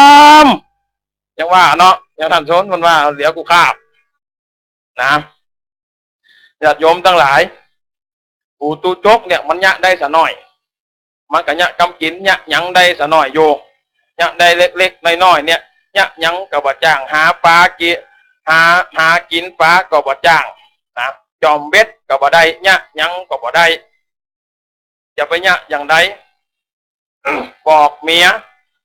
ำ ยังว่าเนาะ ยังต้านโสนมันว่า เหลือกูคาบ นะ ญาติโยมตังหลาย ปู่ตู้จกเนี่ยมันเยียะได้สะหน้อย มันก็เยียะกำกิ๋น เยียะหยังได้สะหน้อยอยู่ เยียะได้เล็กๆ น้อยๆ เนี่ย เยียะหยังก็บ่จ้าง หาป๋ากิ๋น หา หากิ๋นป๋าก็บ่จ้าง นะ จ่อมเบ็ดก็บ่ได้ เยียะหยังก็บ่ได้ จะไปเยียะอย่างใด บอกเมีย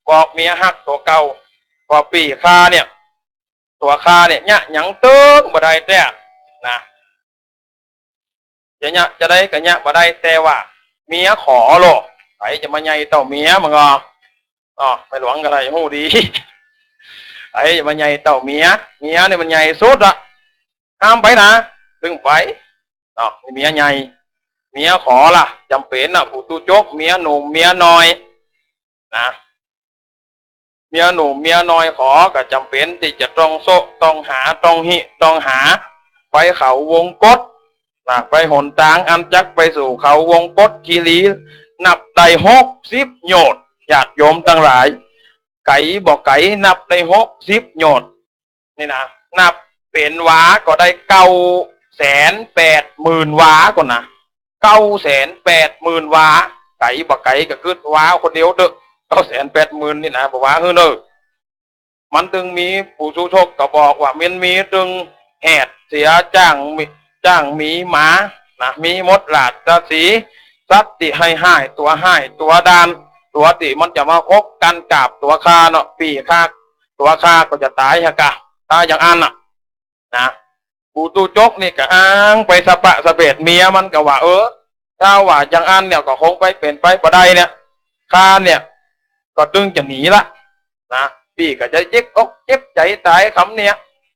บอกเมียฮักตั๋วเก่า ว่าปี้ข้าเนี่ย ตั๋วข้าเนี่ย เยียะหยังเติ๊งบ่ได้แต๊ นะ จะเยียะจะใดก็เยียะบ่ได้ แต่ว่าเมียขอโล ใผจะมาใหญ่เต้าเมียมันก็ อ๋อ แม่หลวงก็ได้ฮู้ดี ใผจะมาใหญ่เต้าเมีย เมียเนี่ยมันใหญ่สุดละ ห้ามไปนะ ตึงไป เนาะ เมียใหญ่ เมียขอล่ะ จ๋ำเป๋นนะ ปู่ตู้จก เมียหนุ่มเมียน้อย นะ เมียหนุ่มเมียน้อยขอก็จ๋ำเป๋นตี้จะต้องเซาะ ต้องหา ต้องฮิ ต้องหา ไปเขาวงกต นะ ไปหนตางอันจักไปสู่เขาวงกตคีรี นับได้หกสิบโยชน์ ญาติโยมตังหลาย ไก๋บ่ไก๋ นับได้หกสิบโยชน์ นี่นะ นับเป๋นวาก็ได้เก้าแสนแปดหมื่นวาก่อนนะ เก้าแสนแปดหมื่นวา ไก๋บ่ไก๋ก็กึ๊ดวาคนเดียวเต๊อะ เก้าแสนแปดหมื่นนี่นะ บ่วาหื้อเน่อ มันตึงมี ปู่ชูโชคก็บอกว่ามันมีตึงแหดเสีย จ้างหมี จ้างหมีหมา นะ มีหมดราชสีห์ สัตว์ตี้ฮ้ายๆ ตั๋วฮ้ายตั๋วด้าน ตั๋วตี้มันจะมาขบกั๋นกาบตั๋วข้าเนาะ ปี้ข้า ตั๋วข้าก็จะต๋ายฮะกะ ถ้าอย่างอั้นน่ะ นะ ปู่ตู้จกนี่ก็อ้างไปสะปะสะเบด เมียมันก็ว่า เออ ถ้าว่าอย่างอั้นเนี่ยก็คงไปเป๋นไปบ่ได้เนี่ย ข้าเนี่ยก็ตึงจะหนีละ นะ ปี้ก็จะเจ็บอกเจ็บใจ๋ต๋ายกำเนี่ย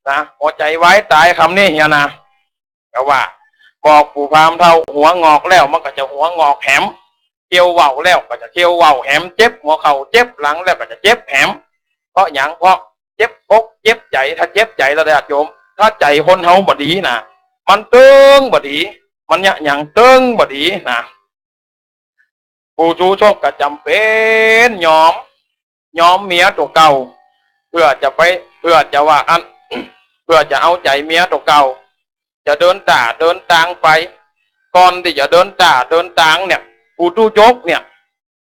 นะ หัวใจ๋วายต๋ายกำเนี่ยเหียนะ ก็ว่า บอกปู่พราหมณ์เฒ่า หัวหงอกแล้วมันก็จะหัวหงอกแหม เคี้ยวว่าวแล้วก็จะเคี้ยวว่าวแหม เจ็บหัวเข่าเจ็บหลังแล้วก็จะเจ็บแหม เพราะหยัง เพราะเจ็บอกเจ็บใจ๋ ถ้าเจ็บใจ๋แล้วญาติโยม ถ้าใจ๋คนเฮาบ่ดีนะ มันเติ๊งบ่ดี มันเยียะหยังเติ๊งบ่ดีนะ ปู่ชูโชคก็จ๋ำเป๋นยอม ยอมเมียตั๋วเก่า เปื้อจะไป เปื้อจะว่าอั้น เปื้อจะเอาใจ๋เมียตั๋วเก่า จะเดินต้าเดินตางไป ก่อนตี้จะเดินต้าเดินตางเนี่ย ปู่ตู้จกเนี่ย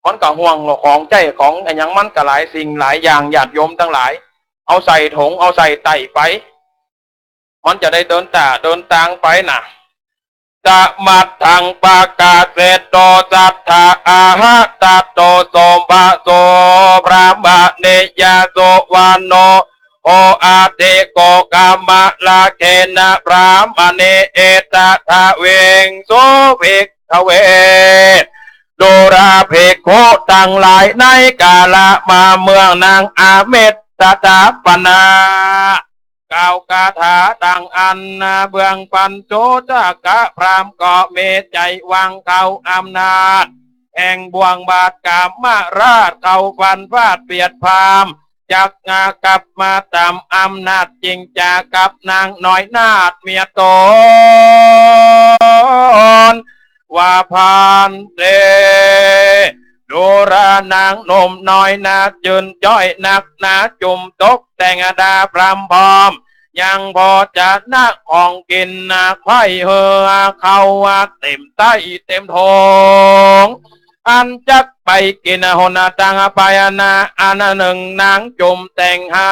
มันก็ห่วงของใจ๊ของอะหยังมันก็หลายสิ่งหลายอย่าง ญาติโยมตังหลาย เอาใส่ถง เอาใส่ไต้ไป มันจะได้เดินต้าเดินตางไปนะ ตมัตถัง ปกาเสโต สัตถา อาหะตะโต โสมะโส พรามะเนยะ สุวัณโณ โหอะติ โกกมะละเขนะ พรามะเน เอตะทะเวง โส ภิกขเว ดูราภิกขุตังหลาย ในกาละมาเมื่องนางอเมตตะถาปนา กล่าวคาถาดังอั้นนา เบื้องปัญจุชกะพราหมณ์ก็มีใจ๋หวังเข้าอำนาจ แห่งบ่วงบาทกามราช เข้าฟันฟาดเปียดพราหมณ์ จักงากับมาต๋ามอำนาจ จึงจากับนางน้อยนาฏเมียต๋น ว่า ภันเต ดูรานางหนุ่มน้อยนาฏ จื้นจ้อยนักหนา จุ่มตกแต่งดาพร่ำพร้อม ยังโภชนะของกิ๋นนา ใค่หื้อเข้าเต๋มไต้เต๋มถง อันจักไปกิ๋นหนตังไปนา อันนึ่งนางจุ่มแต่งหา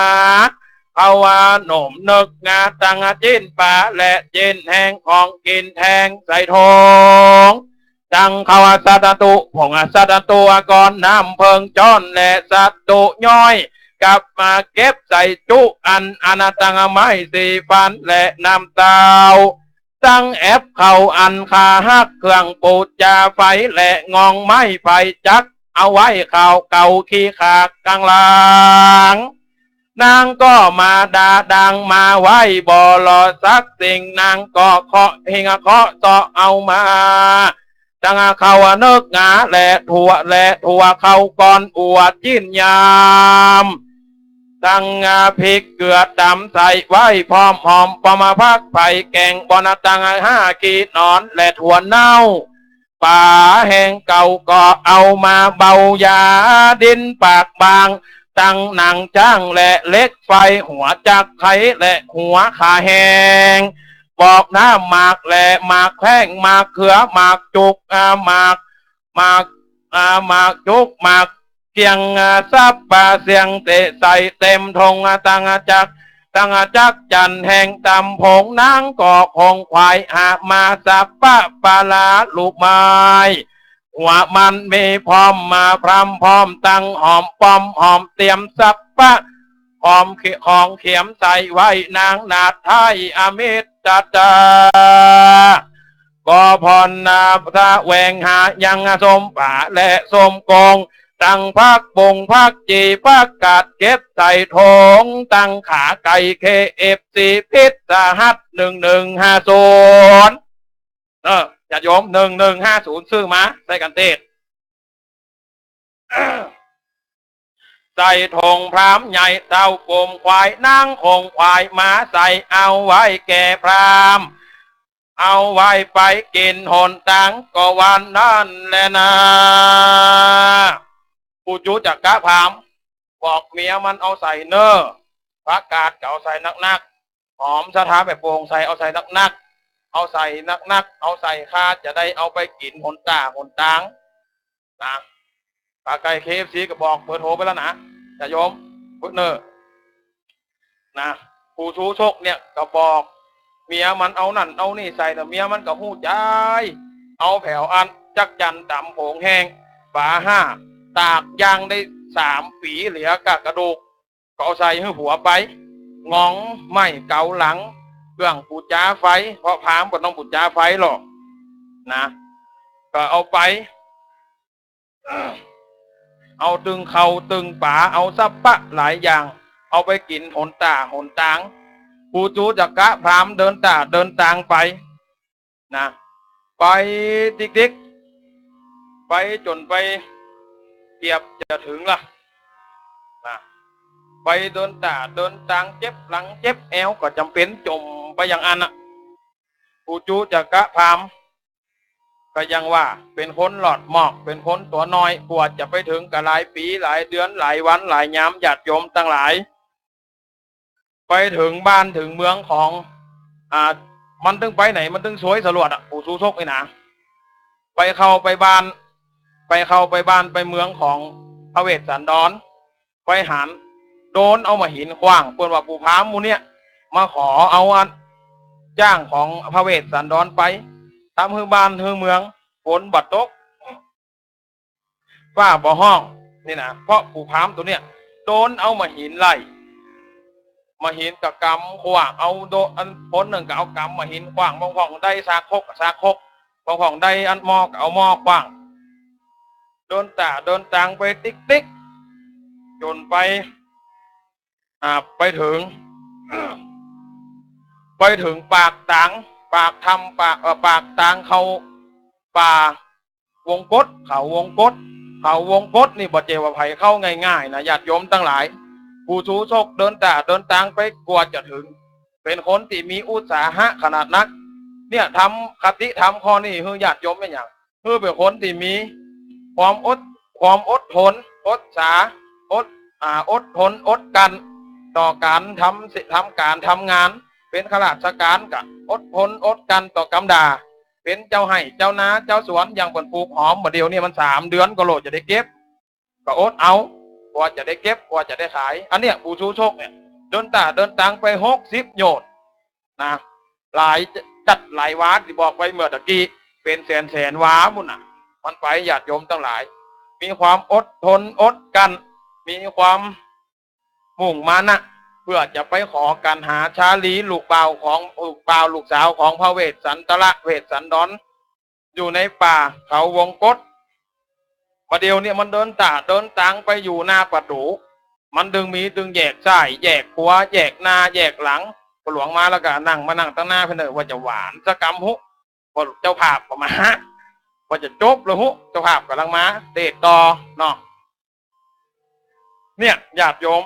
เขาว่าหนุ่มนึกงาตังจิ๊นป๋าและจิ๊นแห้งของกิ๋นแทงใส่ถง ตังเขาสัตตุ ผงสัตตุก่อน น้ำเผิงจ้อนและสัตตุย้อย กับมาเก็บใส่จุอัน อันตังไม้สีฟันและน้ำเต้า ตังแอบเขาอันขาหัก เครื่องปู๋จาไฟและงองไม้ไฟจัก เอาไว้เขาเก่าขี้ขากกลางหลัง นางก็มาด่าดังมาไหว้บ่หล่อสักสิ่ง นางก็เคาะเฮงเคาะเซาะเอามา ตังเขานึกงาและถั่วและถั่วเขาก่อนอวดจิ๊นยาม ตังพริกเกลือต๋ำใส่ไว้พร้อมหอมปอมผักไผ่แกงบ่อนตังห้าขี้หนอนและถั่วเน่า ป๋าแห้งเก่าก็เอามาเบายา ดินปากบาง ตังหนังจ๊างและเหล็กไฟ หัวจักไคและหัวขาแห้ง ปอกน้ำหมากและหมากแข้ง หมากเขือ หมากจุก อ่า หมาก หมาก อ่า หมากจุก หมากเขียง อ่า สับปะเสียงเตะใส่เต็มถง อ่า ตังจัก ตังจักจั่นแห้งต๋ำผง นางก็คงขวายหามาสับปะปลาลูกไม้ หัวมันมีพร้อมมาพร่ำพร้อมตังหอมปอมหอมเตรียมสับปะ หอมเข- ของเขียมใส่ไว้นางนาดไท้อมิตรตา ก็พรนาสะแหวงหายังส้มป๋าและส้มกอง ตังผักบุ้งผักจี่ผักกาดเก็บใส่ถง ตังขาไก่เคเอฟซีพิซซ่าฮัท หนึ่งหนึ่งห้าศูนย์ เออ ญาติโยม หนึ่งหนึ่งห้าศูนย์ ซื้อมาใส่กั๋นเต๊ด ใส่ถงพราหมณ์ใหญ่เต้ากุมขวาย นางคงขวายมาใส่เอาไว้แก่พราหมณ์ เอาไว้ไปกิ๋นหนตางก็วันนั้นแลนา ปูจุจักกะพราหมณ์บอกเมียมัน เอาใส่เน่อ ผักกาดก็เอาใส่นักๆ หอมสะท้าแม่โป่งใส่ เอาใส่นักๆ เอาใส่นักๆ เอาใส่ข้าจะได้เอาไปกิ๋นหนต้าหนตางนะ ขาไก่เคเอฟซีก็บอกเบอร์โทรไปแล้วนะ ญาติโยม พุทธเนอร์ นะ ปู่ชูโชคเนี่ยก็บอกเมียมันเอานั่นเอานี่ใส่นะ เมียมันก็ฮู้ใจ๋ เอาแผวอันจักจั่นต๋ำผงแห้ง ป๋าห้า ตากย่างได้สามปี๋ เหลือกะกระดูก ก็เอาใส่หื้อผัวไป งองไม้เก๋าหลัง เครื่องปู๋จาไฟ เพราะพราหมณ์บ่ต้องปู๋จาไฟหรอกนะ ก็เอาไป เอาตึงข้าวตึงป๋า เอาสัพพะหลายอย่าง เอาไปกิ๋นหนต้าหนตาง ปู่จูจักกะพราหมณ์เดินต้าเดินตางไป นะ ไปติ๊กๆ ไปจ๋นไปเกือบจะเถิงละ นะ ไปเดินต้าเดินตาง เจ็บหลังเจ็บแอวก็จ๋ำเป๋นจ๋มไปอย่างอั้นน่ะ ปู่จูจักกะพราหมณ์ ก็ยังว่าเป๋นคนหลอดหมอก เป๋นคนตั๋วน้อย กว่าจะไปเถิงก็หลายปี๋ หลายเดือน หลายวัน หลายยาม ญาติโยมตังหลาย ไปเถิงบ้านเถิงเมืองของ อ่า มันตึงไปไหน มันตึงซวยสลวดอะ ปู่ชูโชคนี่นะ ไปเข้าไปบ้าน ไปเข้าไปบ้านไปเมืองของพระเวสสันดร ไปหัน โดนเอามาหินขว้าง เปิ้นว่าปู่พราหมณ์หมู่เนี่ย มาขอเอาอันจ้างของพระเวสสันดรไป ทำหื้อบ้านหื้อเมือง ฝนบ่ตก ฟ้าบ่ฮ้อง นี่นะ เพราะปู่พราหมณ์ตั๋วเนี่ย โดนเอามาหินไล่ มาหินก็ก๋ำขว้าง เอาโดน อันคนนึ่งก็เอาก๋ำมาหินขว้าง บางพ่องได้สากครกก็สากครก บางพ่องได้อันหม้อก็เอาหม้อขว้าง เดินต้าเดินตางไปติ๊กๆ จ๋นไป อ่า ไปเถิง ไปเถิงปากตาง ปากถ้ำ ปาก เอ่อ ปากตางเข้าป่าวงกต เขาวงกต เขาวงกตนี่บ่ใจ้ว่าใผเข้าง่ายๆ นะ ญาติโยมตังหลาย ปู่ชูโชคเดินต้าเดินตางไปกว่าจะเถิง เป๋นคนตี้มีอุตสาหะขนาดนัก เนี่ย ธรรม คติธรรมข้อนี้หื้อญาติโยมเป๋นหยัง หื้อเป๋นคนตี้มีความอด ความอดทน อดสา อด อ่า อดทน อดกลั้น ต่อก๋านทำ ทำก๋านทำงาน เป๋นข้าราชก๋านก็อดทน อดกลั้นต่อก๋ำด่า เป๋นเจ้าไฮ่เจ้านาเจ้าสวน อย่างเปิ้นปลูกหอมบ่าเดี่ยวนี้มันสามเดือนก็โหลดจะได้เก็บ ก็อดเอา กว่าจะได้เก็บ กว่าจะได้ขาย อันเนี้ย ผู้สู้ชกเนี่ย เดินต้าเดินตางไปหกสิบโยชน์นะ หลายจั๊ดหลายวาตี้บอกไปเมื่อตะกี้ เป๋นแสนแสนวาปู้นน่ะ มันไป ญาติโยมตังหลาย มีความอดทนอดกลั้น มีความมุ่งมานะ เปื้อจะไปขอกั๋นหาชาลี ลูกบ่าวของ ลูกบ่าวลูกสาวของพระเวสสันตระ เวสสันดร อยู่ในป่าเขาวงกต บ่าเดี่ยวนี้มันเดินต้าเดินตางไปอยู่หน้าประตู๋ มันตึงมีตึงแยกซ้ายแยกขวา แยกหน้าแยกหลัง พ่อหลวงมาแล้วก็นั่ง มานั่งตังหน้าเปิ้นเน่อ ว่าจะหว่านสักกำฮู้ ว่าเจ้าภาพก็มา ว่าจะจบแล้วฮู้ เจ้าภาพก่ำลังมา เตศน์ต่อเนาะ เนี่ย ญาติโยม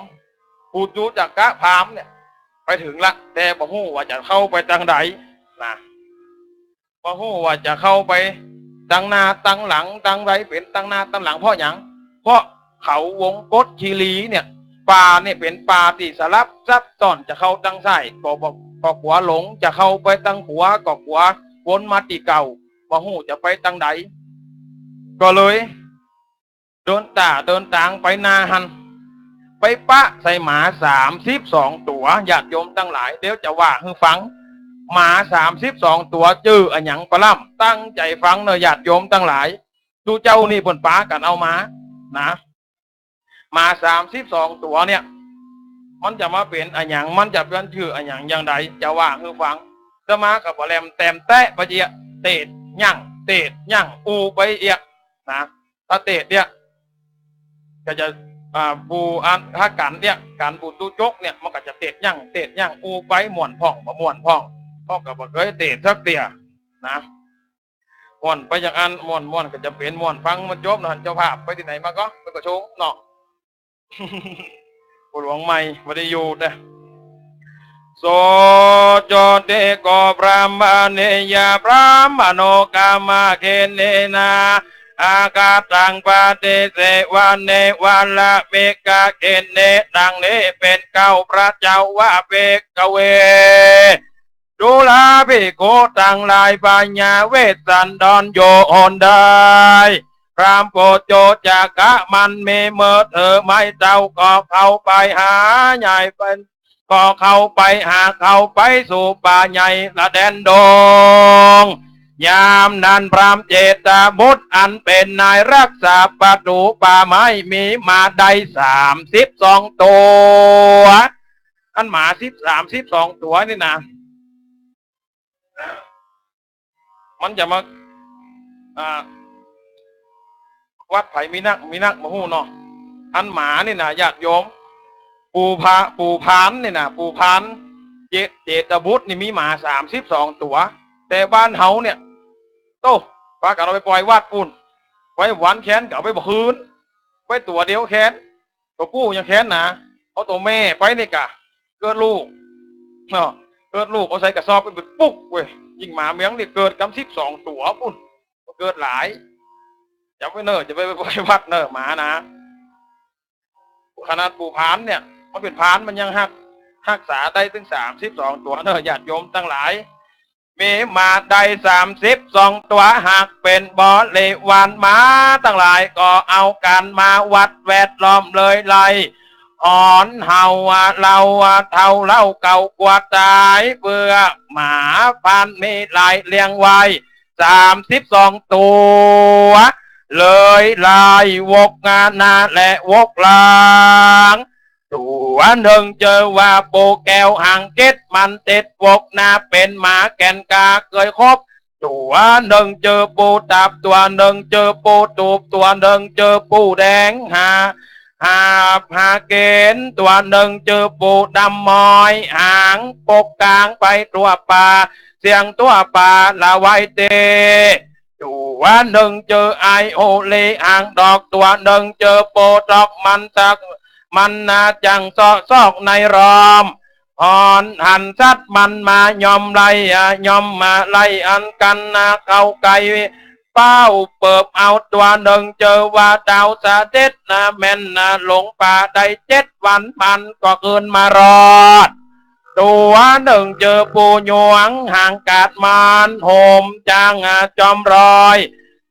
ปุจุจักกะพราหมณ์เนี่ย ไปเถิงละ แต่บ่ฮู้ว่าจะเข้าไปตางใดนะ บ่ฮู้ว่าจะเข้าไปตางหน้าตางหลัง ตางใดเป๋นตางหน้าตางหลัง เพราะหยัง เพราะเขาวงกตคีรีเนี่ย ป่าเนี่ยเป๋นป่าตี้สลับซับซ้อน จะเข้าตางซ้ายก็บ่ ก็กั๋วหลง จะเข้าไปตางขวาก็กั๋ววนมาตี้เก่า บ่ฮู้จะไปตางใด ก็เลย เดินต้าเดินตางไปหน้าหั้น ไปปะใส่หมาสามสิบสองตั๋ว ญาติโยมตังหลาย เดี๋ยวจะว่าหื้อฟัง หมาสามสิบสองตั๋วจื้ออะหยังปะล่ำ ตั้งใจ๋ฟังเน่อ ญาติโยมตังหลาย ตุ๊เจ้านี่เปิ้นปากั๋นเอามานะ หมาสามสิบสองตั๋วเนี่ย มันจะมาเป๋นอะหยัง มันจะเป๋นจื้ออะหยังอย่างใด จะว่าหื้อฟัง อาตมาก็บ่แหลมแตมแต๊ไปเยียะ เตศน์ยัง เตศน์ยัง อู้ไปเยียะนะ ถ้าเตศน์เนี่ย ก็จะ อ่า ผู้อัน ถ้ากั๋นเนี่ย กั๋นปุจุจกเนี่ย มันก็จะเตศน์ยัง เตศน์ยัง อู้ไปม่วนพ่อง บ่ม่วนพ่อง เพราะก็บ่เกยเตศน์สักเตื้อนะ ม่วนไปอย่างอั้น ม่วน ม่วนก็จะเป๋นม่วน ฟังมันจบนะ เจ้าภาพไปตี้ไหนมาก็ ไปประชุมเนาะ พ่อหลวงใหม่บ่ได้อยู่แต่ โส โจติโก พราหมณียะ พราหมโณ กามเขเนนะ อากาตัง ปะติเสวะเนวะ ละเวกะเขเน ดังนี้เป๋นเกล้า พระเจ้าว่า ภิกขเว ดูราภิกขุตังหลาย พญาเวสสันดรอยู่หนใด พราหมณ์ปุจุจักกะมันมีมือถือไม้เท้า ก็เข้าไปหาใหญ่เป๋น ก็เข้าไปหา เข้าไปสู่ป่าใหญ่ละแดนดง ยามนั้นพราหมณ์เจตบุตรอันเป๋นนายรักษาประตู๋ป่าไม้มีหมาได้สามสิบสองตั๋ว อันหมาสิบ สามสิบสองตั๋วนี่นะ มันจะมา อ่า วัดไผมีนัก มีนักบ่ฮู้เนาะ อันหมานี่นะ ญาติโยม ปู่พา ปู่พานนี่นะ ปู่พาน เจ เจตบุตรนี่มีหมาสามสิบสองตั๋ว แต่บ้านเฮาเนี่ย โต้ ปากั๋นเอาไปป่อยวัดปู้น ไว้วันแค้นก็เอาไปบ่คืน ไว้ตั๋วเดียวแค้น ตั๋วผู้ยังแค้นหนา เอาตั๋วแม่ไปนี่ก่ะ เกิดลูกเนาะ เกิดลูกเอาใส่กระสอบไปปุกเว้ย ยิ่งหมาเมืองนี่เกิดกำสิบสองตั๋วปู้น เกิดหลาย จ๋ำไว้เน่อ จะไป ไป ไปวัดเน่อหมานะ ขนาดปู่พานเนี่ย มันเป๋นพานมันยังฮัก ฮักษาได้ตึงสามสิบสองตั๋วเน่อ ญาติโยมตังหลาย มีหมาได้สามสิบสองตั๋ว หากเป๋นบริวารหมาตังหลาย ก็เอากั๋นมาวัดแวดล้อมเลยไล่ หอนเห่าเล่าเท่าเล่าเก่ากลัวต๋าย เปื้อหมาพานมีหลายเลี้ยงไว้สามสิบสองตั๋ว เลยไล่วกหน้าและวกหลัง ตั๋วนึ่งจื้อว่าปู่แก้วหางเก็ด มันติดวกหน้าเป๋นหมาแก่นกล้าเกยคบ ตั๋วนึ่งจื้อปู่ตับ ตั๋วนึ่งจื้อปู่ตูบ ตั๋วนึ่งจื้อปู่แดง หา หาบหาเก๋น ตั๋วนึ่งจื้อปู่ดำมอย หางปกกางไปทั่วป่า เสี้ยงทั่วป่าละไว้ตี้ ตั๋วนึ่งจื้อไอโอลีหางดอก ตั๋วนึ่งจื้อปู่ตอกมันสัก มันนาจั่งเซาะซอกในรอม หอนหันสัตว์มันมาย่อมไล่อะ ย่อมมาไล่อันกั๋นนาเข้าใก้ เป้าเปิบเอาตั๋วนึ่งจื้อว่าดาวเสด็จนะ แม่นนะหลงป่าได้เจ็ดวันมันก็คืนมารอด ตั๋วนึ่งจื้อปู่หยวงหางกาดมาน โหมจ๋างจ๋อมรอย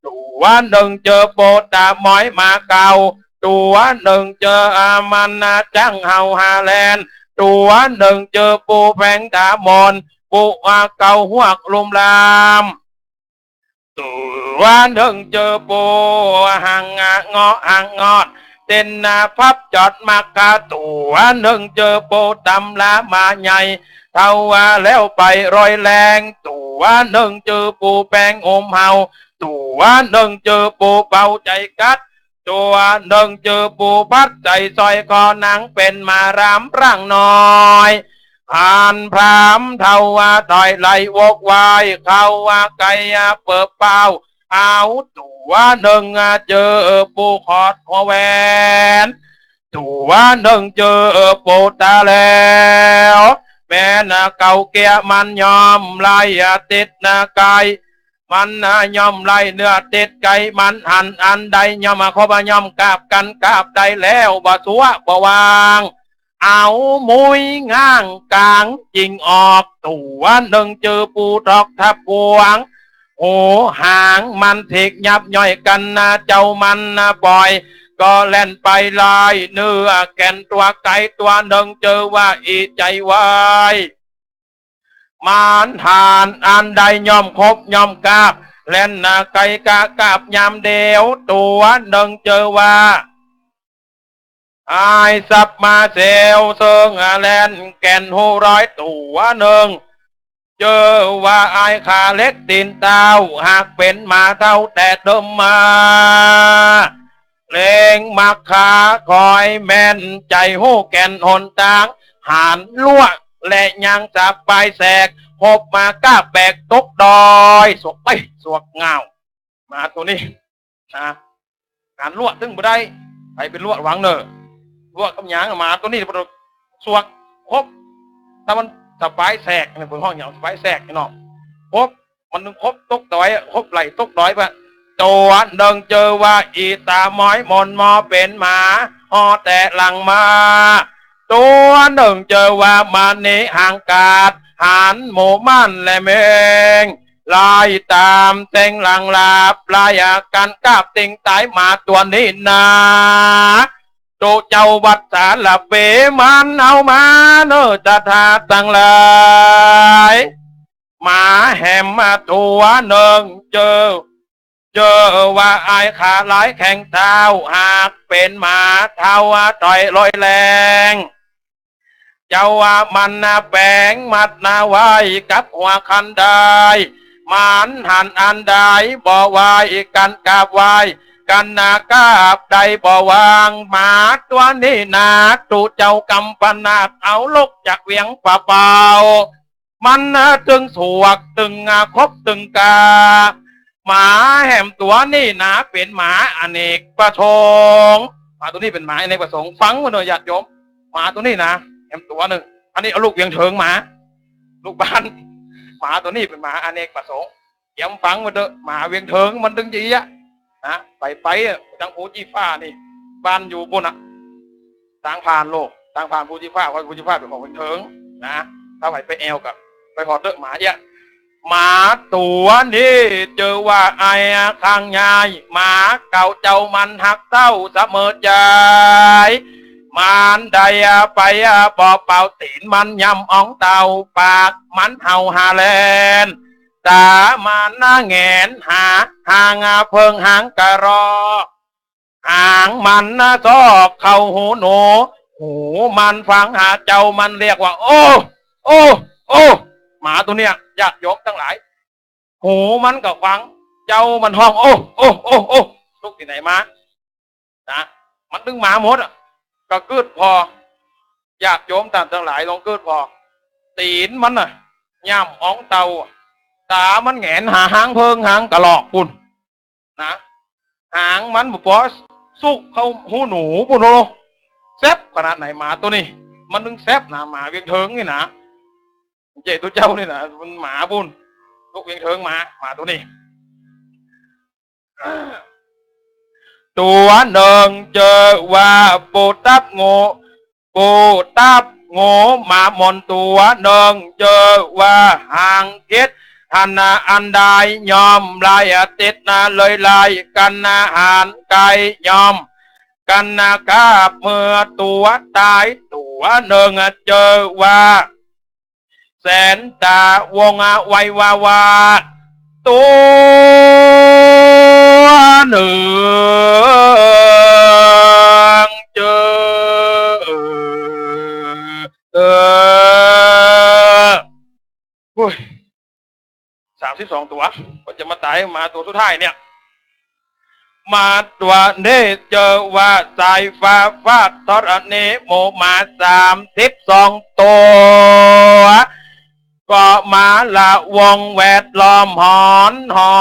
ตั๋วนึ่งจื้อปู่ต๋ามอยหมาเก่า ตั๋วนึ่งจื้ออามันจ๋างเห่าฮาแลน ตั๋วนึ่งจื้อปู่แผงต๋ามน ปู่อาเก่าฮวกลุ่มลาม ตั๋วนึ่งจื้อปู่หางเงาะหางงอด เต้นพับจอดมักกา ตั๋วนึ่งจื้อปู่ต๋ำลามาใหญ่ เฒ่าแล้วไปรอยแรง ตั๋วนึ่งจื้อปู่แปงอุ้มเฮา ตั๋วนึ่งจื้อปู่เป่าใจ๋กัด ตั๋วนึ่งจื้อปู่พัดใจ๋สร้อยคอหนังเป๋นหมารามร่างน้อย หันพราหมณ์เฒ่าว่าถอยไหลวกวาย เข้าว่าไก่เปิบเป้า เอาตั๋วนึ่งจื้อปู่ขอดหัวแหวน ตั๋วนึ่งจื้อปู่ต๋าแล้ว แม่นเก่าเกี้ยมันย่อมไล่ติดไก่ มันย่อมไล่เนื้อติดไก่ มันหันอันใดย่อมคบย่อมกาบกั๋นกาบได้แล้ว บ่สัวบ่วาง เอามุ้ยง้างก๋างจิ่งออก ตั๋วนึ่งจื้อปู่ถอกทับกวาง หูหางมันถิกยับย่อยกั๋น เจ้ามันป่อย ก็แล่นไปไล่เนื้อแก่นตั๋วไก่ ตั๋วนึ่งจื้อว่าอี้ใจ๋ไว้ มันหันอันใดย่อมคบย่อมกาบ แล่นไก่กะกาบยามเดียว ตั๋วนึ่งจื้อว่า อ้ายสับมาเสียวเซิงแล่นแก่นฮู้รอย ตั๋วนึ่งจื้อว่าอ้ายขาเหล็กตี๋นเต้า หากเป๋นหมาเฒ่าแต่เดิมมา เล็งมักขาคอยแม่นใจ๋ฮู้แก่นหนตาง หันลัวและยังสับปายแสก ฮบมาก้าแปกตกดอย สวกไปสวกเง่า หมาตั๋วนี้ นะ หันลัวตึงบ่ได้ ไปเป๋นลัวหวังเน่อ ลัวกำยางหมาตั๋วนี้ สวกฮบ ถ้ามันสับปายแสกเนี่ย เปิ้นฮ้องหยังสับปายแสกนี่เนาะ ฮบ มันตึงฮบตกดอยอะ ฮบไหล่ตกดอยปะ ตั๋วนึ่งจื้อว่าอี้ต๋ามอยมนมอเป๋นหมา ฮอแต่หลังมา ตั๋วนึ่งจื้อว่ามานี่หางกาด หันหมู่มั่นและเมง ไล่ต๋ามเต็งหลังลาบ ไล่กั๋นกาบติ่งต๋ายหมาตั๋วนี้นา ตุ๊เจ้าวัดสาละเป มันเอามาเน่อตะถาตังหลาย หมาแหมตั๋วนึ่งจื้อ จื้อว่าอ้ายขาหลายแข็งเท้า หากเป๋นหมาเฒ่าถอยลอยแรง เจ้าว่ามันแป๋งมัดหน้าไว้กับหัวคันได มันหันอันใดบ่ไหวกั๋นกาบไหว้ กั๋นกาบได้บ่วาง หมาตั๋วนี้นา ตุ๊เจ้ากำปนาดเอาลกจากเวียงป่าเป่า มันตึงสวกตึงคบตึงกา หมาแหมตั๋วนี้นา เป๋นหมาอเนกประสงค์ หมาตั๋วนี้เป๋นหมาอเนกประสงค์ ฟังไว้เน่อญาติโยม หมาตั๋วนี้นา แหมตั๋วนึ่ง อันนี้เอาลูกเวียงเถิงมา ลูกบ้าน หมาตั๋วนี้เป๋นหมาอเนกประสงค์ เกียมฟังไว้เต๊อะ หมาเวียงเถิงมันตึงจะเอี้ยะ นะ ไปไปอะ ตางภูชี้ฟ้านี่ บ้านอยู่ปู๊นอะ ตางผ่านโลก ตางผ่านภูชี้ฟ้า เพราะภูชี้ฟ้าเป๋นของเวียงเถิง นะ ถ้าไปไปแอวกะ ไปฮอดเต๊อะหมาเอี้ยะ หมาตั๋วนี้จื้อว่าอ้ายข้างยาย หมาเก่าเจ้ามันฮักเต้าเสมอใจ๋ มันได้ไปบ่เป่าตี๋นมันย่ำอองเต้า ปากมันเห่าฮาแลน ต๋ามันแหงนหา หางเผิงหางกะรอก หางมันซอกเข้าหูหนู หูมันฟังหาเจ้ามันเรียกว่า โอ้ โอ้ โอ้ หมาตั๋วเนี้ย ญาติโยมตังหลาย หูมันก็ฟัง เจ้ามันฮ้อง โอ้ โอ้ โอ้ โอ้ ตุ๊กตี้ไหนมา นะ มันตึงมาหมดอะ ก็กึ๊ดผ่อ ญาติโยมต้านตังหลายลองกึ๊ดผ่อ ตี๋นมันน่ะ ย่ำอองเต้าอะ ต๋ามันแหงนหาหางเผิงหางกะรอกปู๊น นะ หางมันบ่ปอสุกเข้าหูหนูปู๊นโล แซบขนาดไหนหมาตั๋วนี้ มันตึงแซบนะ หมาเวียงเถิงนี่นะ เจ้าตุ๊เจ้านี่นะ มันหมาปู๊น ตุ๊เวียงเถิงหมา หมาตั๋วนี้ ตั๋วนึ่งจื้อว่าปูตับโง่ ปูตับ โง่หมาหมนตั๋วนึ่ง จื้อว่าหางเก็ด หันนาอันใดย่อมไล่ติดนาเลยไล่กั๋นนา หันไกลย่อมกั๋นนา กาบเมื่อตั๋วต๋ายตั๋วนึ่ง จื้อว่าแสนต๋าวง ไว้ว่าวาดตั๋วนึ่ง จื้อ เออ โอ้ย สามสิบสองตั๋ว ก็จะมาต๋ายหมาตั๋วสุดท้ายเนี่ย หมาตั๋วนี้จื้อว่าสายฟ้าฟาดธรณี หมู่หมาสามสิบสองตั๋ว ก็มาละวงแวดล้อมหอนหอ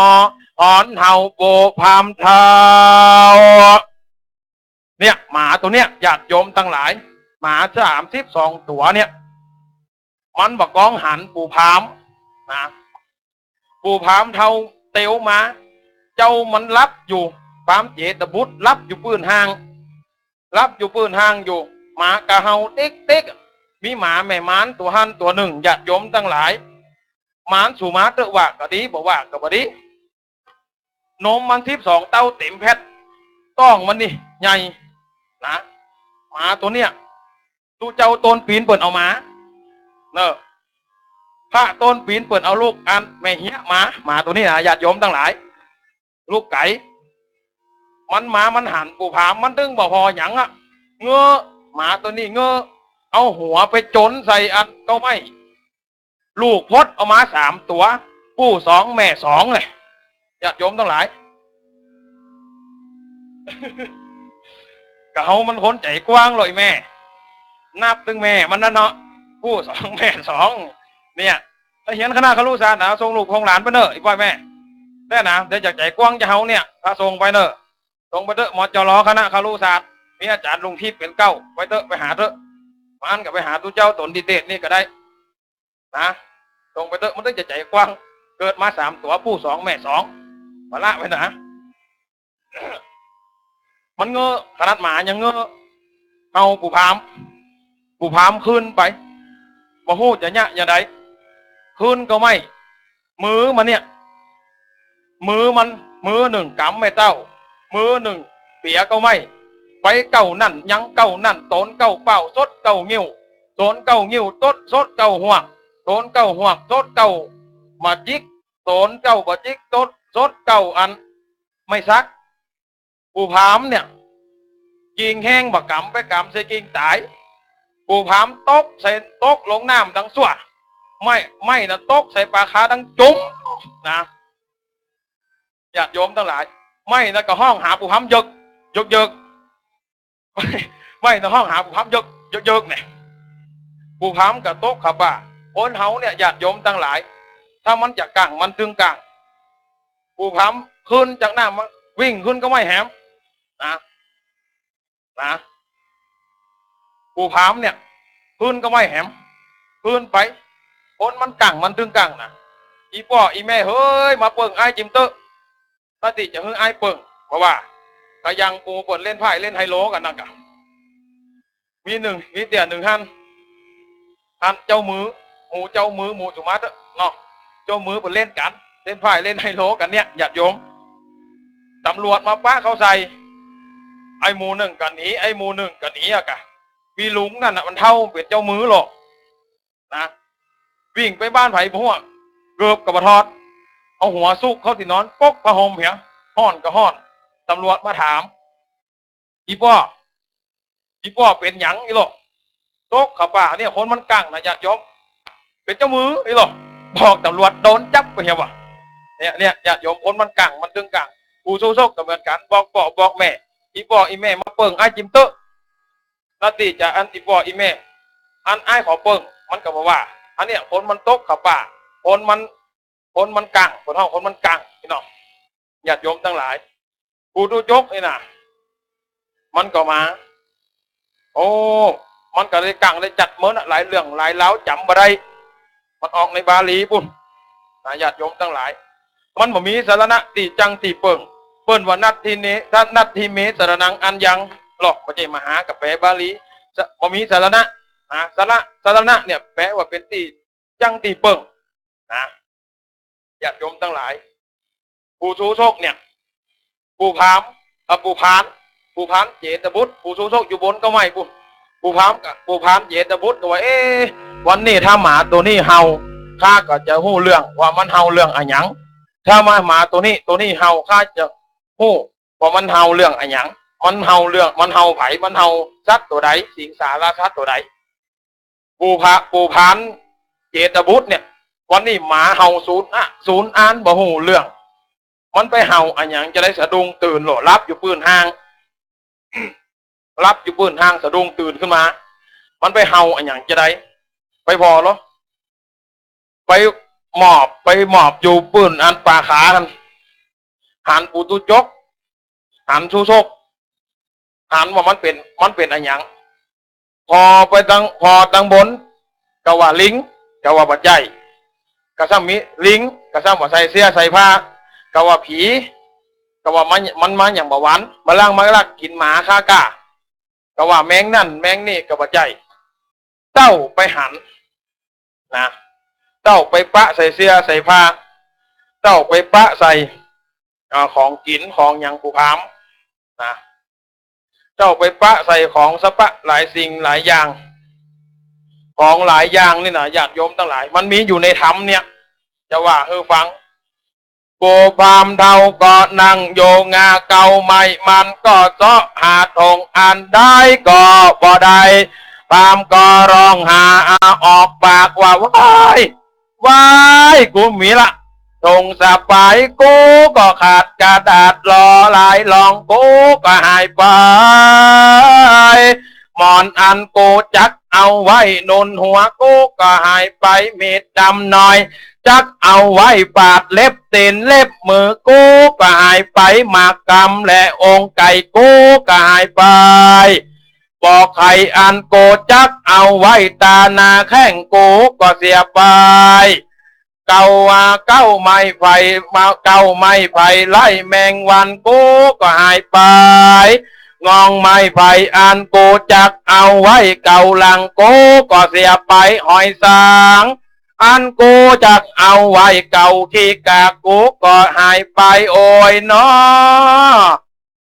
หอนเห่าปู่พราหมณ์เฒ่า เนี่ย หมาตั๋วเนี่ย ญาติโยมตังหลาย หมาสามสิบสองตั๋วเนี่ย มันบ่ก้องหันปู่พราหมณ์นะ ปู่พราหมณ์เฒ่าเตียวมา เจ้ามันหลับอยู่ พราหมณ์เจตบุตรหลับอยู่ปื้นฮ่าง หลับอยู่ปื้นฮ่างอยู่ หมากะเห่าติ๊กติ๊ก มีหมาแม่หมานตั๋วหั้นตั๋วนึ่ง ญาติโยมตังหลาย หมานสูมาเต๊อะ ว่าก็ดี บ่ว่าก็บ่ดี นมมันสิบสองเต้าเต๋มแพ็ด ต๊องมันนี่ใหญ่นะ หมาตั๋วเนี่ย ตุ๊เจ้าโตนปี๋นเปิ้นเอามา เนอะ พระโตนปี๋นเปิ้นเอาลูกอันแม่เฮียมา หมาตั๋วนี้นะ ญาติโยมตังหลาย ลูกไก๋ มันมา มันหันปู่พราหมณ์ มันตึงบ่ผ่อหยังอะ เงอะ หมาตั๋วนี้เงอะ เอาหัวไปจ๋นใส่อันเก๊าไม้ ลูกพดเอามาสามตั๋ว ปู่สองแม่สองเลย ญาติโยมตังหลาย ก็เฮามันคนใจ๋กว้างเลยแม่ นับตึงแม่มันนั่นเนาะ ปู่สองแม่สอง เนี่ย ถ้าเฮียนคณะคฤหัสถ์นะ ส่งลูกส่งหลานไปเน่อ อีป้อแม่ แต๊นะ เดี๋ยวจากใจ๋กว้างจะเฮาเนี่ย พาส่งไปเน่อ ส่งไปเต๊อะ มจร คณะคฤหัสถ์ มีอาจ๋ารย์ลุงทิพย์เป๋นเก๊า ไปเต๊อะ ไปหาเต๊อะ มาอั้นก็ไปหาตุ๊เจ้าโตนตี้เตศน์นี่ก็ได้ นะ ส่งไปเต๊อะ มันตึงจะใจ๋กว้าง เกิดมาสามตั๋ว ปู่สองแม่สอง ปะละไปนะ มันเงอะ ขนาดหมายังเงอะ เห่าปู่พราหมณ์ ปู่พราหมณ์ขึ้นไป บ่ฮู้จะเยียะอย่างใด ขึ้นเก๊าไม้ มือมันเนี่ย มือมัน มือนึ่งก๋ำแม่เต้า มือนึ่งเปียเก๊าไม้ ไปเก๊านั่นยังเก๊านั่น โตนเก๊าเป้า สดเก๊างิ้ว โตนเก๊างิ้ว สด สดเก๊าฮวก โตนเก๊าฮวก สดเก๊าบ่าจิก โตนเก๊าบ่าจิก สด สดเก๊าอันไม้สัก ปู่พราหมณ์เนี่ย กิ่งแห้งบ่าก๋ำ ไปก๋ำใส่กิ่งต๋าย ปู่พราหมณ์ตกใส่ ตกลงน้ำดังสั่ว ไม้ ไม้น่ะตกใส่ป่าคาดังจุ๋มนะ ญาติโยมตังหลาย ไม้น่ะก็ฮ้องหาปู่พราหมณ์เยิก เยิก เยิก ไม้น่ะฮ้องหาปู่พราหมณ์เยิก เยิก เยิกเนี่ย ปู่พราหมณ์ก็ตกเข้าป่า คนเฮาเนี่ย ญาติโยมตังหลาย ถ้ามันจะกั๋งมันตึงกั๋ง ปู่พราหมณ์ขึ้นจากน้ำมา วิ่งขึ้นเก๊าไม้แหม นะ นะ ปู่พราหมณ์เนี่ย ขึ้นเก๊าไม้แหม ขึ้นไป คนมันกั๋งมันตึงกั๋งนะ อีป้ออีแม่เฮ้ย มาเปิ้งอ้ายจิมเต๊อะ นาตี้จะหื้ออ้ายเปิ้ง เพราะว่า ก็ยังหมู่เปิ้นเล่นไพ่เล่นไฮโลกั๋นนั่นกะ มีนึ่ง มีเตื้อนึ่งหั้น หั้นเจ้ามือ หมู่เจ้ามือ หมู่สุมาเต๊อะเนาะ เจ้ามือเปิ้นเล่นกั๋น เล่นไพ่เล่นไฮโลกั๋นเนี่ย ญาติโยม ตำรวจมาปะเข้าใส่ ไอ้หมู่นึ่งก็หนี ไอ้หมู่นึ่งก็หนีอะกะ มีลุงนั่นน่ะ มันเฒ่าเป๋นเจ้ามือหรอก นะ วิ่งไปบ้านไผบ่ฮู้ เกิบก็บ่ถอด เอาหัวซุกเข้าตี้นอน ปกผ้าห่มเหีย ฮ้อนก็ฮ้อน ตำรวจมาถาม อีป้อ อีป้อเป๋นหยังอี้หรอ ตกเข้าป่าเนี่ย คนมันกั๋งนะญาติโยม เป๋นเจ้ามืออี้หรอ บอกตำรวจโดนจับไปเหียว่ะ เนี่ย เนี่ย ญาติโยม คนมันกั๋งมันตึงกั๋ง ปู่โสโซกก็เหมือนกั๋น บอกป้อบอกแม่ อีป้ออีแม่มาเปิ้งอ้ายจิมเต๊อะ นาตี้จะอันอีป้ออีแม่ อันอ้ายขอเปิ้ง มันก็บ่ว่า อันเนี้ยคนมันตกเข้าป่า คนมัน คนมันกั๋ง คนฮ้องคนมันกั๋ง พี่น้อง ญาติโยมตังหลาย ปู่ตุ๊จกนี่นะ มันก็มา โอ้ มันก็ได้กั๋งได้จัดเมินอะ หลายเรื่องหลายราวจ๋ำบ่ได้ มันออกในบาลีปุ้น นะ ญาติโยมตังหลาย มันบ่มีสรณะตี้จั้งตี้เปิ้ง เปิ้นว่า นัตถิเม นัตถิเม สรณัง อัญญัง หรอก บ่ใจ้มาหากะแปลบาลี บ่มีสรณะ นะ สระ สรณะเนี่ยแปลว่าเป๋นตี้จั้งตี้เปิ้งนะ ญาติโยมตังหลาย ปู่ชูชกเนี่ย ปู่ผาม เอ่อ ปู่ผาน ปู่ผานเจตบุตร ปู่ชูชกอยู่บนเก๊าไม้ปู๊น ปู่ผามกับปู่ผานเจตบุตรก็ว่า เอ๊ะ วันนี้ถ้าหมาตั๋วนี้เห่า ข้าก็จะฮู้เรื่องว่ามันเห่าเรื่องอะหยัง ถ้ามาหมาตั๋วนี้ ตั๋วนี้เห่า ข้าจะฮู้ว่ามันเห่าเรื่องอะหยัง มันเห่าเรื่อง มันเห่าใผ มันเห่าสัตว์ตั๋วใด สิงสารสัตว์ตั๋วใด ปู่ผา ปู่ผานเจตบุตรเนี่ย วันนี้หมาเห่าสูญอะ สูญอันบ่ฮู้เรื่อง มันไปเห่าอะหยังจะได้สะดุ้งตื่นโลด หลับอยู่ปื้นห้าง หลับอยู่ปื้นห้างสะดุ้งตื่นขึ้นมา มันไปเห่าอะหยังจะได้ ไปผ่อลอ ไปหมอบ ไปหมอบอยู่ปื้นอันป่าขาหั้น หันปู่ชูชก หันชูชก หันว่ามันเป๋น มันเป๋นอะหยัง ผ่อไปตัง ผ่อตังบน ก็ว่าลิง ก็ว่าบ่ใจ้ ก็ซ้ำมีลิง ก็ซ้ำว่าใส่เสื้อใส่ผ้า ก็ว่าผี ก็ว่ามัน มันมาอย่างบ่หวั่น มาลัก มาลักกิ๋นหมาข้าก้า ก็ว่าแมงนั่นแมงนี่ ก็บ่ใจ้ เต้าไปหันนะ เต้าไปปะใส่เสื้อใส่ผ้า เต้าไปปะใส่ อ่า ของกิ๋นของหยังปู่ผามนะ เต้าไปปะใส่ของสะปะหลายสิ่งหลายอย่าง ของหลายอย่างนี่นะ ญาติโยมตังหลาย มันมีอยู่ในธรรมเนี่ย จะว่าหื้อฟัง ปู่ผามเฒ่าก็นั่งอยู่ งาเก๊าไม้ มันก็เซาะหาธงอันใดก็บ่ได้ ผามก็ฮ้องหาออกปากว่า ว้าย ว้าย กูมีละ ธงสบายกูก็ขาดกระดาษ ลอลายลองกูก็หายไป หมอนอันกูจักเอาไว้หนุนหัวกูก็หายไป มีดดำน้อย จักเอาไว้ปาดเล็บตี๋นเล็บมือกูก็หายไป หมากกำและองค์ไก่กูก็หายไป บ่อไข่อันกูจักเอาไว้ตาหน้าแข้งกูก็เสียไป เก๊าว่าเก๊าไม้ไผ่ มาเก๊าไม้ไผ่ไล่แมงวันกูก็หายไป งองไม้ไผ่อันกูจักเอาไว้เก๊าหลังกูก็เสียไป หอยสางอันกูจักเอาไว้เก๊าขี้กากกูก็หายไป โอ้ยน้อ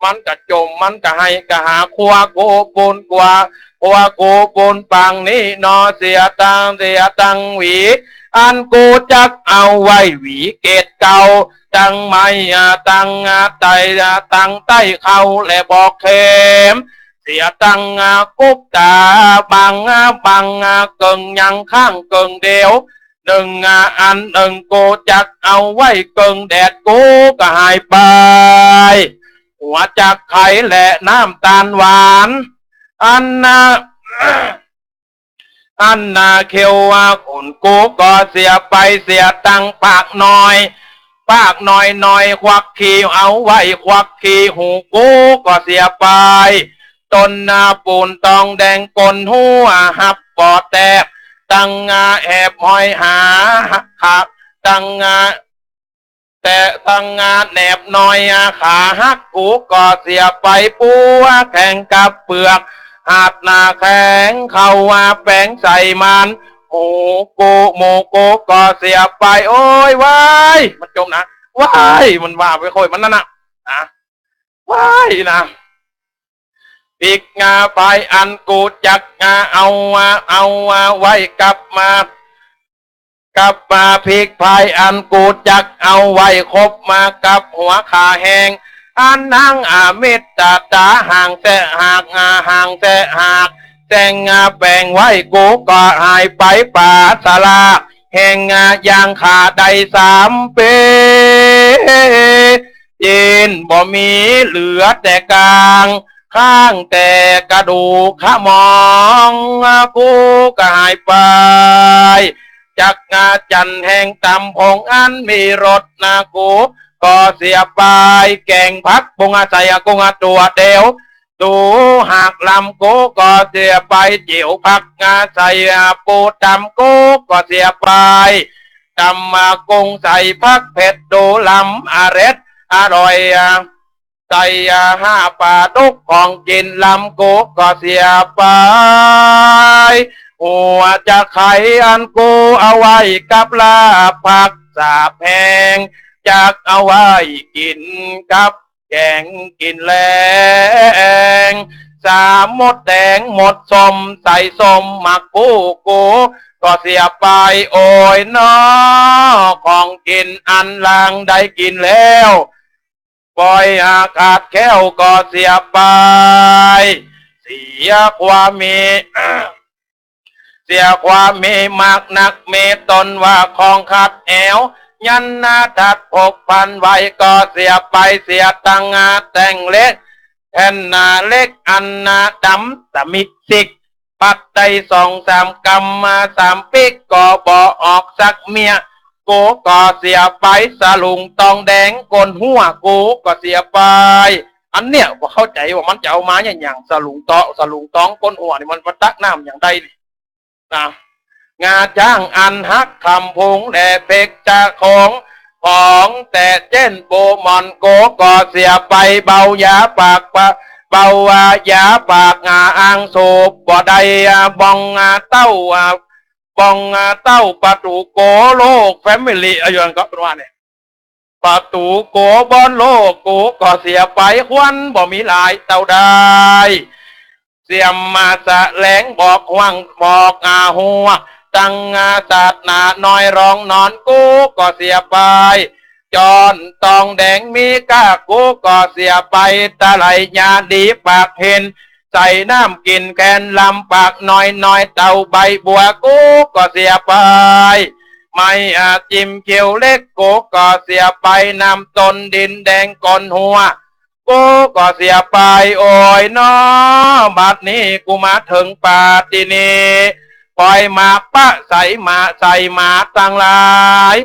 มันก็จ๋ม มันก็ไห้ก็หา ครัวกูปูนกว่า ครัวกูปูนปางนี้น้อ เสียตัง เสียตังหวี อันกูจักเอาไว้หวีเกศเก๊า ตังไม้ อ่า ตัง อ่า ไต้ อ่า ตังไต้เข้าและบอกเข็ม เสียตัง อ่า กุบต๋า บัง อ่า บัง อ่า เกิ่งยังข้างเกิ่งเดียว นึ่ง อ่า อันนึ่งกูจักเอาไว้เกิ่งแดดกูก็หายไป หัวจักไข่และน้ำต๋าลหวาน อันนา อันนาเขียวว่าขุ่นกูก็เสียไป เสียตังปากน้อย ปากน้อยๆ ควักขี้เอาไว้ ควักขี้หูกูก็เสียไป ต้นนาปูนตองแดงก้นหัวหับบ่แตก ตังงาแอบหอยหา หัก ตังงา แต่ตังงาแหนบน้อย ขาหักกูก็เสียไป ปัวแข็งกับเปลือก หาดนาแข็งเข้าว่าแปงใส่มัน หมูกู หมูกูก็เสียไป โอ้ยว้าย มันจ๋มนะ ว้าย มันว่าไปโค่อยมันนั่นน่ะ นะ ว้ายนะ ปิ๊กงาไปอันกูจักงาเอา เอาไว้กับมา กับมาปิ๊กไปอันกูจักเอาไว้คบมากับหัวขาแห้ง อันหนังอมิตรตาห่างแตะหาก อ่า ห่างแตะหาก แต่งงาแปงไว้กูก็หายไป ปาสลากแห่งงายางขาได้สามปี จีนบ่มีเหลือแต่กาง ข้างแต่กระดูกขมอง กูก็หายไป จักงาจันแห่งตำผงอันมีรสนา กูก็เสียไป แกงผักบุ้งอาใส่กุ้งอาตัวเดียว ดูหากลำกูก็เสียไป เจียวผักงาใส่ปูตำกูก็เสียไป ตำมากุ้งใส่ผักเผ็ดดูลำอร็ดอร่อย ใส่ห้าปลาดุกของกินลำกูก็เสียไป หัวจักไข่อันกูเอาไว้กับลาบผักสาบแห้ง จักเอาไว้กิ๋นกับแก๋งกิ๋นแล้ง สามหมดแดงหมดส้ม ใส่ส้มหมากพลูกูก็เสียไป โอยน้อ ของกิ๋นอันลางได้กิ๋นแล้ว บ่อยหากขาดแคล้วก็เสียไป เสียความมี เสียความมีมากนัก มีต้นว่าของขัดแอว ยันนาทัดผกพันไว้ก็เสียไป เสียตังงาแต่งเล็ก แผ่นหนาเล็กอันหนาดำตะมิกซิก ปัดได้สองสามกำมาสามปิ๊กก็บ่ออกสักเมีย กูก็เสียไป สลุงตองแดงก้นหัวกูก็เสียไป อันเนี้ยบ่เข้าใจ๋ว่ามันจะเอามาเนี่ยหยัง สลุงตอ สลุงตองก้นหัวนี่มันมาตักน้ำอย่างใดนี่นะ งาช้างอันหักคำพุงและเพชรจะของ ของแต่เจ้นปูหม่อนกูก็เสียไป เบายาปากปะ เบาว่ายาปากงาอ่างสูบบ่ได้ บองเต้า บองเต้าประตู๋โก โลกแฟมิลี่ อะหยังก็เปิ้นว่าเนี่ย ประตู๋โกบอนโลกกูก็เสียไป ควันบ่มีหลายเต้าได้ เสียมมาแสลงบอกฮวงบอกอาหัว ตังอาสาดหนาน้อยรองนอนกูก็เสียไป จอนตองแดงมีก้ากูก็เสียไป ตะไลยาดีปากเห็น ใส่น้ำกิ๋นแคนลำปากน้อยๆ เต้าใบบัวกูก็เสียไป ไม้อาจิมเขียวเล็กกูก็เสียไป น้ำต้นดินแดงก้นหัวกูก็เสียไป โอยน้อ บัดนี้กูมาเถิงป่าตี้นี่ ปล่อยหมาปะใส่หมา ใส่หมาตังหลาย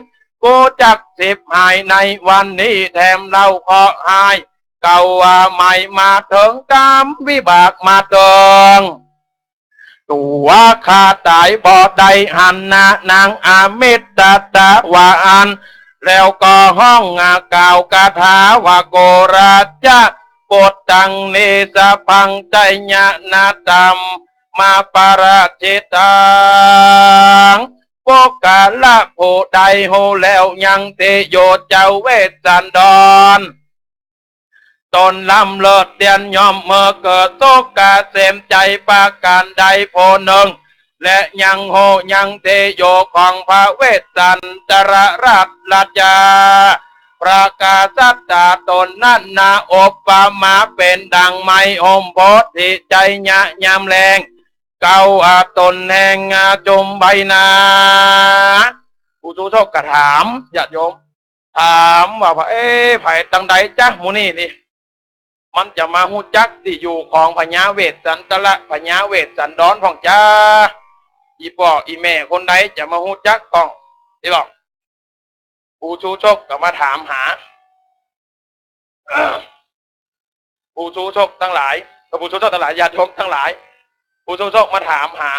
กูจักสิบหายในวันนี้ แถมเล่าเคราะห์หาย เก่าว่าใหม่มาเถิง กรรมวิบากมาเถิง ตั๋วข้าต๋ายบ่ได้หันนะ นางอมิตตะว่าอั้น แล้วก็ฮ้องกล่าวคาถาว่า โกราชจะ ปุตตัง เนสะพัง ไชยะนะตัมมาปะราชิตัง ปุคคละผู้ใดฮู้แล้วยัง เตโย เจ้าเวสสันดร ต๋นล้ำเลิศเตี้ยนย่อมเมื่อเกิดสุขเกษมใจ๋ประก๋านใดผู้นึ่ง และยังฮู้ยังเตโยของพระเวสสันตรราชราชา พระกษัตริย์ต๋นนั้นนา อุปมาเป๋นดั่งไม้ฮ่มโพธิไชยะยามแลง เก๊าอาต๋นแห่งอาจุมใบหน้า ผู้ชูชกก็ถามญาติโยม ถามว่า เอ๊ะ ใผตังใดจ๊ะหมู่นี้นี่ มันจะมาฮู้จักตี้อยู่ของพญาเวสสันตระ พญาเวสสันดรพ่องจ๊ะ อี่ป้ออี่แม่คนใดจะมาฮู้จักพ่อง นี่หรอก ผู้ชูชกก็มาถามหา ผู้ชูชกตังหลาย เอ่อ ผู้ชูชกตังหลาย ญาติโยมตังหลาย ผู้ชูชกมาถามหา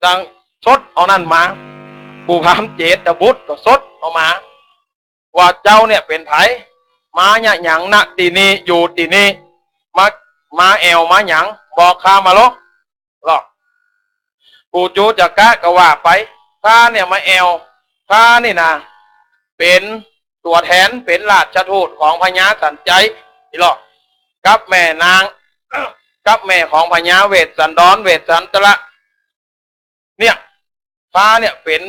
จังสดเอานั้นมา ปู่พราหมณ์เจตบุตรก็สดเอามา ว่าเจ้าเนี่ยเป๋นใผ มาเยียะหยัง ณ ตี้นี่ อยู่ตี้นี่ มา มาแอ่วมาหยัง บอกข้ามาลอ ลอ ปู่จูจกะก็ว่าไป ข้าเนี่ยมาแอ่ว ข้านี่นะ เป๋นตั๋วแทน เป๋นราชทูตของพญาสันชัย นี่ลอ กับแม่นาง กับแม่ของพญาเวสสันดร เวสสันตระ เนี่ย ข้าเนี่ยเป๋น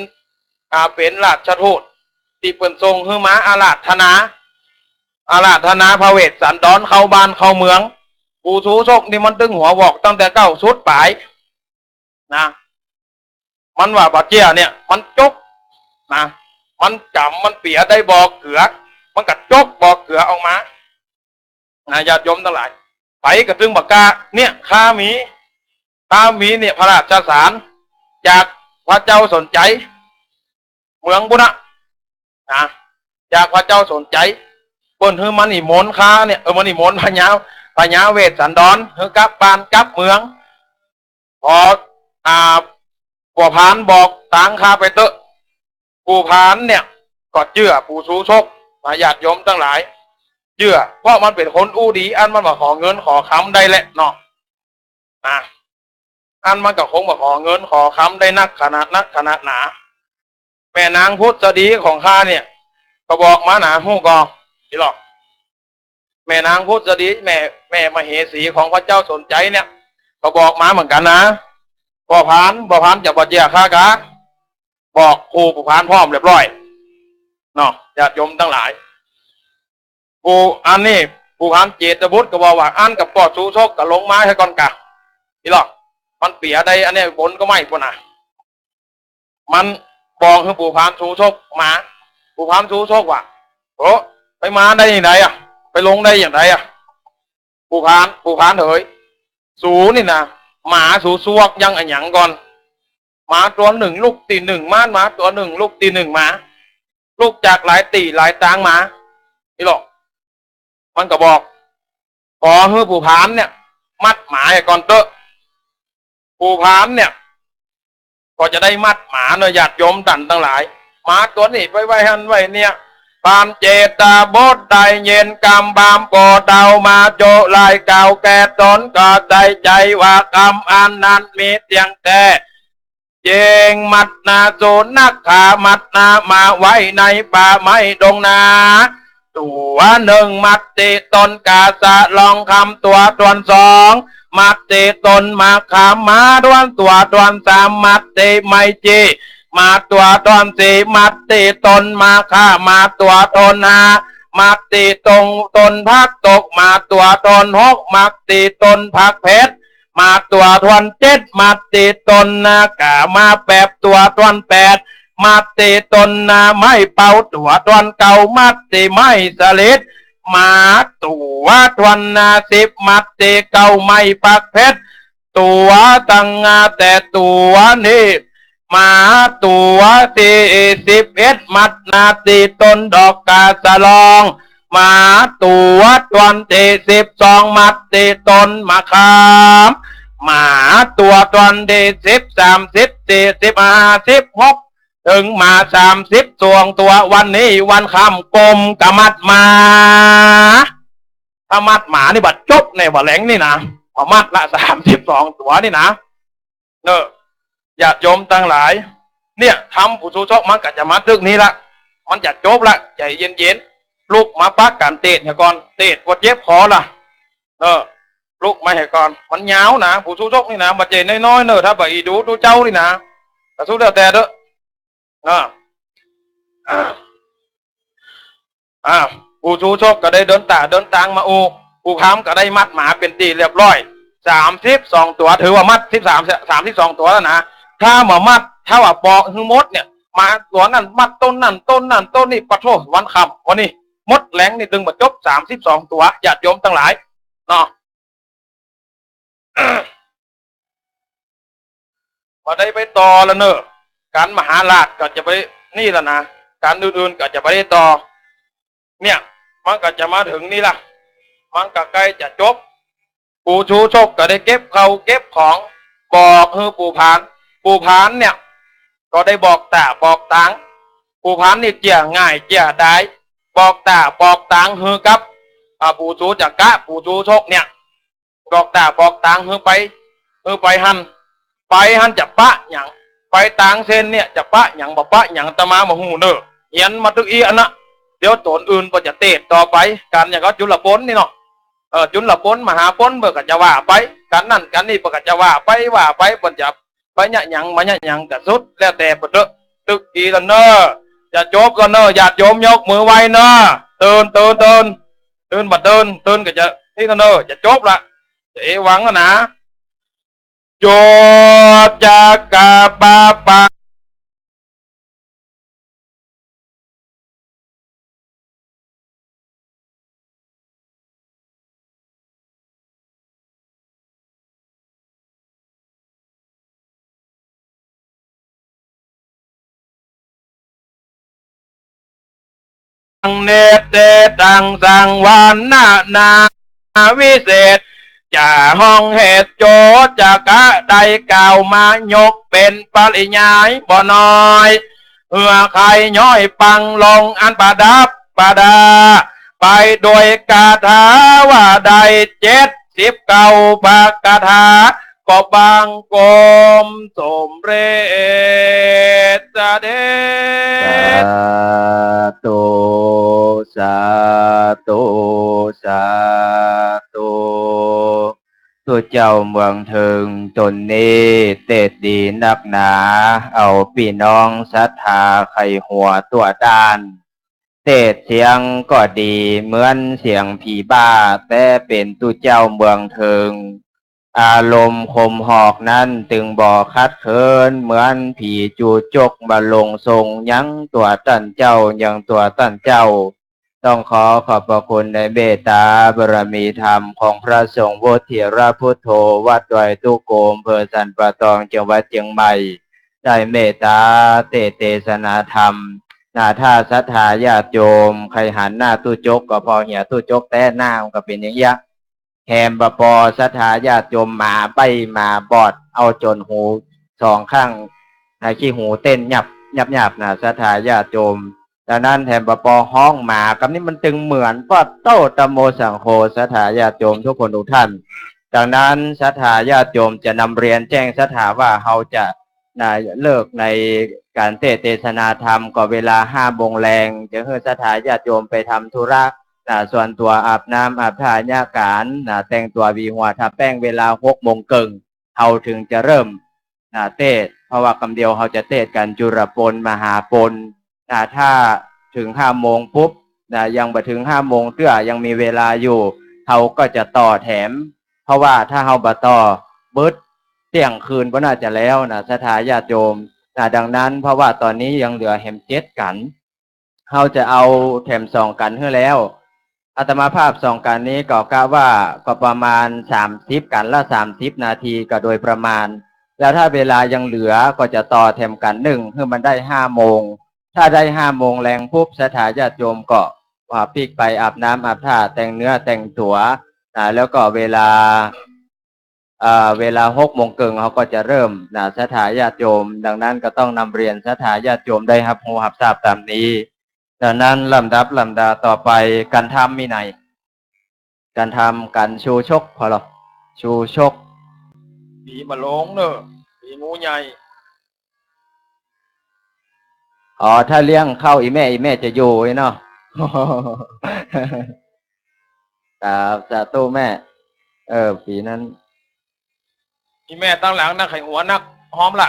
อ่า เป๋นราชทูต ตี้เปิ้นส่งหื้อมาอาราธนา อาราธนาพระเวสสันดรเข้าบ้านเข้าเมือง ปู่ชูชกนี่มันตึงหัววอกตั้งแต่เก๊าสุดป๋าย นะ มันว่าบ่าเจี้ยเนี่ย มันจก นะ มันจ๋ำ มันเปียได้บ่อเกือ มันก็จกบ่อเกือออกมา นะ ญาติโยมตังหลาย ไปก็ตึงบอกว่า เนี่ย ข้ามี ข้ามีเนี่ย พระราชสาร จากพระเจ้าสนชัย เมืองปุ้นนะ นะ จากพระเจ้าสนชัย เปิ้นหื้อมานิมนต์ข้าเนี่ย เออ มานิมนต์พญา พญาเวสสันดร หื้อกลับบ้านกลับเมือง ขอ อ่า ปู่พรานบอกตางข้าไปเต๊อะ ปู่พรานเนี่ย ก็เจื้อปู่ชูชก นะ ญาติโยมตังหลาย เจื้อ เพราะมันเป๋นคนอู้ดี อันมันมาขอเงินขอคำได้แหละเนาะ นะ อั้นมันก็คงบ่ขอเงินขอคำได้นักขนาดนักขนาดหนา แม่นางผุสดีของข้าเนี่ย ก็บอกมาหนา ฮู้ก่อ อีหลอก แม่นางผุสดี แม่ แม่มเหสีของพระเจ้าสนชัยเนี่ย ก็บอกมาเหมือนกั๋นนะ บ่ผ่าน บ่ผ่านจะบ่เจื้อข้ากา บอกครูผู้ผานพร้อมเรียบร้อย เนาะ ญาติโยมตังหลาย ผู้ อันนี้ ผู้ผานเจตบุตรก็บอกว่า อั้นก็ป้อชูชกก็ลงมาหื้อก่อนกา อีหลอก มันเปียได้ อันนี้บนก็ไม่ปู้นนะ มันบอกหื้อผู้ผานชูชกมา ผู้ผานชูชกว่า โอ้ ไปมาได้อย่างใดอะ ไปลงได้อย่างใดอะ ผู้ผาน ผู้ผานเหย สูนี่นะ หมาสูซวกยังอะหยังก่อน หมาตั๋วนึ่งลุกตี้นึ่งหมา หมาตั๋วนึ่งลุกตี้นึ่งหมา ลุกจากหลายตี้หลายตางมา อีหลอก มันก็บอก ขอหื้อผู้ผานเนี่ย มัดหมาก่อนเต๊อะ ผู้ผานเนี่ย ก็จะได้มัดหมาเนาะ ญาติโยมต้านตังหลาย หมาตั๋วนี้ไปไว้หั้นไว้เนี่ย ผานเจตบุตรได้ยินกำบามป้อเฒ่ามาจุลายกล่าวแก่ต๋นก็ได้ใจ๋ว่ากำอันนั้นมีเตี้ยงแต๊ จึงมัดหนาสุนัขขา มัดหนามาไว้ในป่าไม้ดงนา ตั๋วนึ่งมัดตี้ต้นกาสะลองคำ ตั๋วถ้วนสอง มัดตี้ต้นมะขาม หมาถ้วน ตั๋วถ้วนสาม มัดตี้ไม้จี้ หมาตั๋วถ้วนสี่ มัดตี้ต้นมะข่า หมาตั๋วถ้วนห้า มัดตี้ต้น ต้นผักตก หมาตั๋วถ้วนหก มัดตี้ต้นผักเผ็ด หมาตั๋วถ้วนเจ็ด มัดตี้ต้นนาก่า หมาแปบตั๋วถ้วนแปด มัดตี้ต้นนาไม้เป่า ตั๋วถ้วนเก้า มัดตี้ไม้สะหลิด หมาตั๋วถ้วนนาสิบ มัดตี้เก๊าไม้ปักเผ็ด ตั๋วตังแต่ตั๋วนี้ หมาตั๋วตี้สิบเอ็ด มัดหนาตี้ต้นดอกกาสะลอง หมาตั๋วถ้วนตี้สิบสอง มัดตี้ต้นมะขาม หมาตั๋วถ้วนตี้สิบสาม สิบสี่ สิบห้า สิบหก เถิงหมาสามสิบสองตั๋ว วันนี้วันค่ำก้มกะมัดหมา ถ้ามัดหมานี่บ่จบในบ่าแหลงนี่นะ พอมัดละสามสิบสองตั๋วนี่นะ เนอะ ญาติโยมตังหลาย เนี่ย ธรรมผู้ชูชกมันก็จะมาตึกนี้ละ มันจะจบละ ใจ๋เย็นๆ ลุกมาปักกั๋นเตศน์เหียก่อน เตศน์ว่าเจ็บคอละ เออ ลุกมาเหียก่อน มันยาวนะ ผู้ชูชกนี่นะ บ่ใจ้น้อยๆ เนอะ ถ้าบ่อีดูตุ๊เจ้านี่นะ แต่สุดแล้วแต่เต๊อะ นะ อ่า ผู้ชูชกก็ได้เดินต๋าเดินตางมาอู้ ผู้พราหมณ์ก็ได้มัดหมาเป๋นตี้เรียบร้อย สามสิบสองตั๋ว ถือว่ามัดสิบสาม สามสิบสองตั๋วแล้วนะ ถ้าบ่มัด ถ้าว่าปอกหื้อหมดเนี่ย หมาตั๋วนั้นมัดต้นนั้น ต้นนั้น ต้นนี้ ปะโธ่ วันค่ำวันนี้ หมดแหลงนี่ตึงบ่จบ สามสิบสองตั๋ว ญาติโยมตังหลาย เนาะ บ่ได้ไปต่อละเนอะ ก๋านมหาราชก็จะไปนี่ละนะ ก๋านอื่นๆ ก็จะบ่ได้ต่อ เนี่ย มันก็จะมาเถิงนี่ละ มันก็ใก้จะจบ ผู้ชูชกก็ได้เก็บเข้าเก็บของ บอกหื้อผู้พราน ผู้พรานเนี่ย ก็ได้บอกต๋าบอกตาง ผู้พรานนี่เจียง่ายเจียดาย บอกต๋าบอกตางหื้อกับ อ่า ผู้ชูจักกะ ผู้ชูชกเนี่ย บอกต๋าบอกตางหื้อไป หื้อไปหั้น ไปหั้นจะปะหยัง ไปตางเส้นเนี่ยจะปะหยังบ่ปะหยังอาตมาบ่ฮู้เน่อ เฮียนมาตึกอี้อันนะ เดี๋ยวต๋นอื่นเปิ้นจะเตศน์ต่อไป ก๋านอย่างก็จุลปนนี่เนาะ เออ จุลปน มหาปน เปิ้นก็จะว่าไป ก๋านนั่นก๋านนี่เปิ้นก็จะว่าไป ว่าไป เปิ้นจะไปเยียะหยังมาเยียะหยังก็สุดแล้วแต่เปิ้นเต๊อะ ตึกอี้ละเน่อ จะจบละเน่อ ญาติโยมยกมือไหว้เน่อ ตื่น ตื่น ตื่น ตื่นบ่ตื่น ตื่นก็จะนี่ละเน่อ จะจบละ จะเอวังแล้วนะ โยจักกะปะปะ ตัง เนเต ตัง สัง วานะ นา วิเศษ จะฮ้องเหตุ โยจักกะได้กล่าวมายกเป๋นปริยายบ่น้อย เพื่อใคร่ย้อยปังลงอันประดับประดา ไปโดยคาถาว่าได้เจ็ดสิบเก้าพระคาถา ก็บังคมสมเร็จเสด็จ สาธุ สาธุ สาธุ ตุ๊เจ้าเมืองเทิงต๋นนี้เตศน์ดีนักหนา เอาปี้น้องศรัทธาใค่หัวตั้วด้าน เตศน์เสียงก็ดีเหมือนเสียงผีบ้า แต่เป๋นตุ๊เจ้าเมืองเทิง อารมณ์คมหอกนั้นตึงบ่ขัดเขินเหมือนผีจู๋จกมาลงทรงยังตั๋วต้านเจ้า ยังตั๋วต้านเจ้า ต้องขอขอบพระคุณในเมตตาบารมีธรรมของพระสงฆ์วุฒิธีระพุทโธ วัดดอยตุ๊โก อำเภอสันป่าตอง จังหวัดเจียงใหม่ ได้เมตตาเตศน์เตสนาธรรม นา ถ้าศรัทธาญาติโยมใค่หันหน้าตุ๊จกก็ผ่อเหียตุ๊จกแต๊หน้ามันก็เป๋นอย่างเงี้ย แถมบ่ปอศรัทธาญาติโยมหมาใบ้หมาบอด เอาจ๋นหูสองข้าง ให้ขี้หูเต้นยับยับยับนะศรัทธาญาติโยม ดังนั้นแถมบ่ปอฮ้องหมากำนี้มันตึงเหมือนว่าโตธัมโมสังโฆ ศรัทธาญาติโยมทุกคนทุกท่าน ดังนั้นศรัทธาญาติโยมจะนำเรียนแจ้งศรัทธาว่าเฮาจะ นะ เลิกในก๋านเตศน์เตสนาธรรมก็เวลาห้าโมงแลง จะหื้อศรัทธาญาติโยมไปทำธุระ นะ ส่วนตั๋ว อาบน้ำอาบท่าเยียะก๋าน นะ แต่งตั๋วหวีหัวทาแป้ง เวลาหกโมงเกิ่ง เฮาถึงจะเริ่ม นะ เตศน์ เพราะว่ากำเดียวเฮาจะเตศน์กั๋นจุลปนมหาปน นะ ถ้าเถิงห้าโมงปุ๊บ นะ ยังบ่เถิงห้าโมงเตื้อ ยังมีเวลาอยู่ เฮาก็จะต่อแถม เพราะว่าถ้าเฮาบ่ต่อ เบิดเตี้ยงคืนบ่น่าจะแล้วนะศรัทธาญาติโยม นะ ดังนั้นเพราะว่าต๋อนนี้ยังเหลือแหมเจ็ดก๋าน เฮาจะเอาแถมสองก๋านหื้อแล้ว อาตมาภาพสองก๋านนี้ก็กะว่าก็ประมาณสามสิบ ก๋านละสามสิบนาทีก็โดยประมาณ แล้วถ้าเวลายังเหลือก็จะต่อแถมก๋านนึ่ง หื้อมันได้ห้าโมง ถ้าได้ห้าโมงแลงปุ๊บ ศรัทธาญาติโยมก็ อ่า ปิ๊กไปอาบน้ำอาบท่า แต่งเนื้อแต่งตั๋ว นะ แล้วก็เวลา เอ่อ เวลาหกโมงเกิ่งเฮาก็จะเริ่ม นะ ศรัทธาญาติโยม ดังนั้นก็ต้องนำเรียนศรัทธาญาติโยมได้ฮับฮู้ฮับซาบต๋ามนี้ ดังนั้นลำดับลำดาต่อไป ก๋านทำมีไหน ก๋านทำ ก๋านชูชก พอเหรอ ชูชก ปี๋บ่าโลงเน่อ ปี๋งูใหญ่ อ๋อ ถ้าเลี้ยงเข้าอีแม่ อีแม่จะอยู่เนาะ ครับ สาธุแม่ เออ ปี๋นั้น อีแม่ตังหลังนักไข่หัวนัก ฮ้อมละ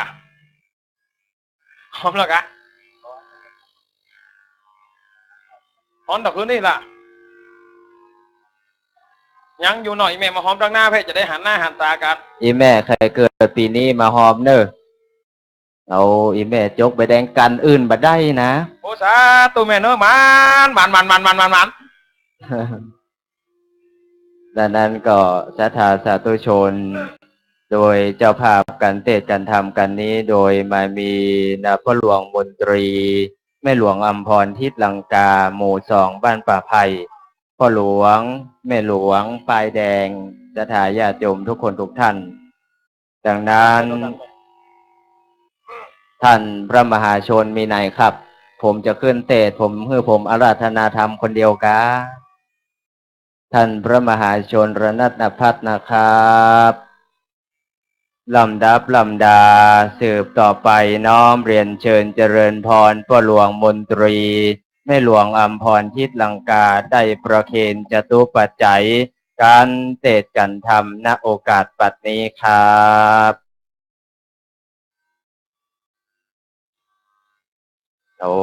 ฮ้อมละกะ ฮ้อมตะคืนนี่ละ ยังอยู่หน่อย อีแม่มาฮ้อมตังหน้าเพ่อจะได้หันหน้าหันต๋ากั๋น อีแม่ใค่เกิดปี๋นี้มาฮ้อมเน่อ เอาอีแม่จกใบแดง ก๋านอื่นบ่ได้นะ โอ้ สาธุแม่เน่อ หมาน หมาน หมาน ดังนั้นก็ศรัทธาสาธุชน โดยเจ้าภาพก๋านเตศน์ก๋านทำก๋านนี้ โดยมามีนะ พ่อหลวงมนตรี แม่หลวงอัมพร ทิศลังกา หมู่สอง บ้านป่าไผ่ พ่อหลวง แม่หลวง ป้ายแดง ศรัทธาญาติโยมทุกคนทุกท่าน ดังนั้น ท่านพระมหาชนมีไหนครับ ผมจะขึ้นเตศน์ ผม หื้อผมอาราธนาธรรมคนเดียวกา ท่านพระมหาชนรนัตนพัฒน์นะครับ ลำดับลำดา สืบต่อไปน้อมเรียนเชิญเจริญพร พ่อหลวงมนตรี แม่หลวงอัมพร ทิศลังกา ได้ประเคนจตุปัจจัย ก๋านเตศน์ก๋านทำ ณ โอกาสบัดนี้ครับ โอ้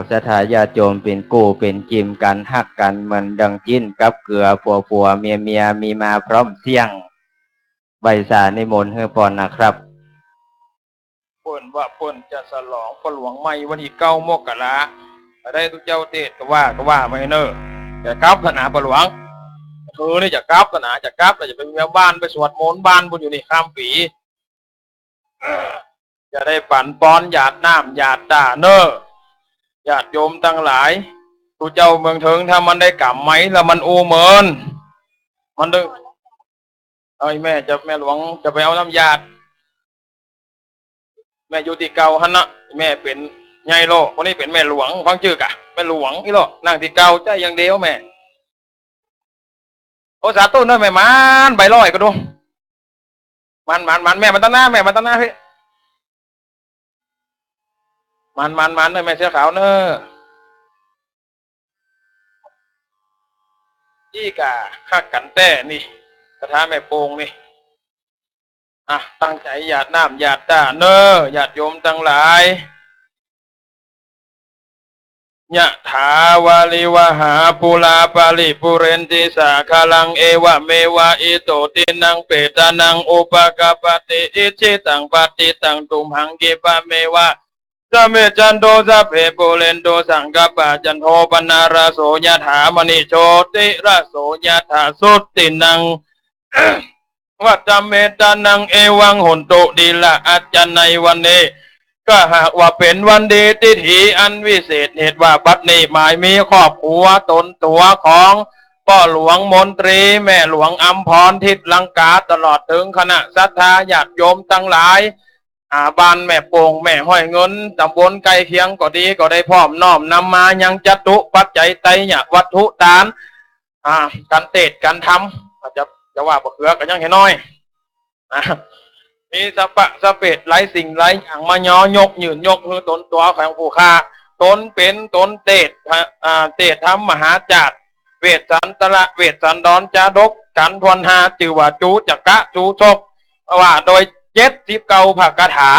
ศรัทธาญาติโยมเป๋นกู้เป๋นกิ๋มกั๋น ฮักกั๋นเหมือนดั่งจิ๊นกับเกือ ผัวๆ เมียๆ มีมาพร้อมเสี้ยง ใบสานิมนต์หื้อปอนนะครับ เปิ้นว่าเปิ้นจะฉลองพ่อหลวงใหม่วันตี้เก้ามกรา จะได้ตุ๊เจ้าเตศน์ก็ว่า ก็ว่าไปเน่อ จะกลับแล้วนะพ่อหลวง เออ นี่จะกลับแล้วนะ จะกลับแล้ว จะไปเวียนบ้าน ไปสวดมนต์บ้านปุ้นอยู่นี่ข้ามปี๋ จะได้ปั๋นปอนหยาดน้ำหยาดต้าเน่อ ญาติโยมตังหลาย ตุ๊เจ้าเมืองเทิง ถ้ามันได้ก๋ำไม้แล้วมันอู้เมิน มันดึง เอา อีแม่จะ แม่หลวงจะไปเอาน้ำหยาด แม่อยู่ตี้เก่าหั้นนะ แม่เป๋นใหญ่โล คนนี้เป๋นแม่หลวง ฟังจื้อกะ แม่หลวงอี้โล นั่งตี้เก่า ใจ๊อย่างเดียวแม่ โอ้ สาธุเน่อแม่หมาน ใบร้อยก็ดู มัน มัน มัน แม่มันตังหน้า แม่มันตังหน้าพี่ มัน มัน มันเน่อ แม่เสื้อขาวเน่อ อี้ก่าฮักกั๋นแต๊นี่ คาถาแม่โป่งนี่ อ่ะ ตั้งใจ๋หยาดน้ำหยาดต้าเน่อ ญาติโยมตังหลาย ยะถาวาริวหาปูราปาริปูเรนติสาคารัง เอวะเมวะอิโต ทินนังเปตานัง อุปะกัปปะติ อิจฉิตังปัตติตัง ตุมหัง คิปะเมวะ สะมิชชันตุ สัพเพ ปูเรนตุ สังกัปปา จันโท ปะนะระโส ยะถา มะณิ โชติระโส ยะถา สัพพิติ ตินัง วัฏฏะเม ตะนัง เอวัง โหนตุ ทีละา อัจจะไน วันนี้ ก็หากว่าเป๋นวันดีทิถีอันวิเศษ เหตุว่าบัดนี้หมายมีครอบครัวต๋นตั๋วของป้อหลวงมนตรี แม่หลวงอำพร ทิศลังกา ตลอดเถิงคณะศรัทธาญาติโยมตังหลาย อ่า บ้านแม่โป่ง แม่ฮ้อยเงิน ต๋ำบลใก้เคียงก็ดี ก็ได้พร้อมน้อมนำมายังจตุปัจจัยไตรยวัตถุตาน อ่า ก๋านเตสน์ก๋านธรรม อาจจะ จะว่าบ่าเกือก็ยังเหียน้อย อ่า มีสะปะสะเปดหลายสิ่งหลายอย่างมาย้อยกยื่นยกหื้อต๋นตั๋วของผู้ข้า ต๋นเป๋นต๋นเตสน์ อ่า เตสน์ธรรมมหาจาร์ เวสสันตระ เวสสันดร จาดก ฉันทวนหา จื้อว่าจู๋จักระ จู๋ชก ว่าโดยเจ็ดสิบเก้าพระคาถา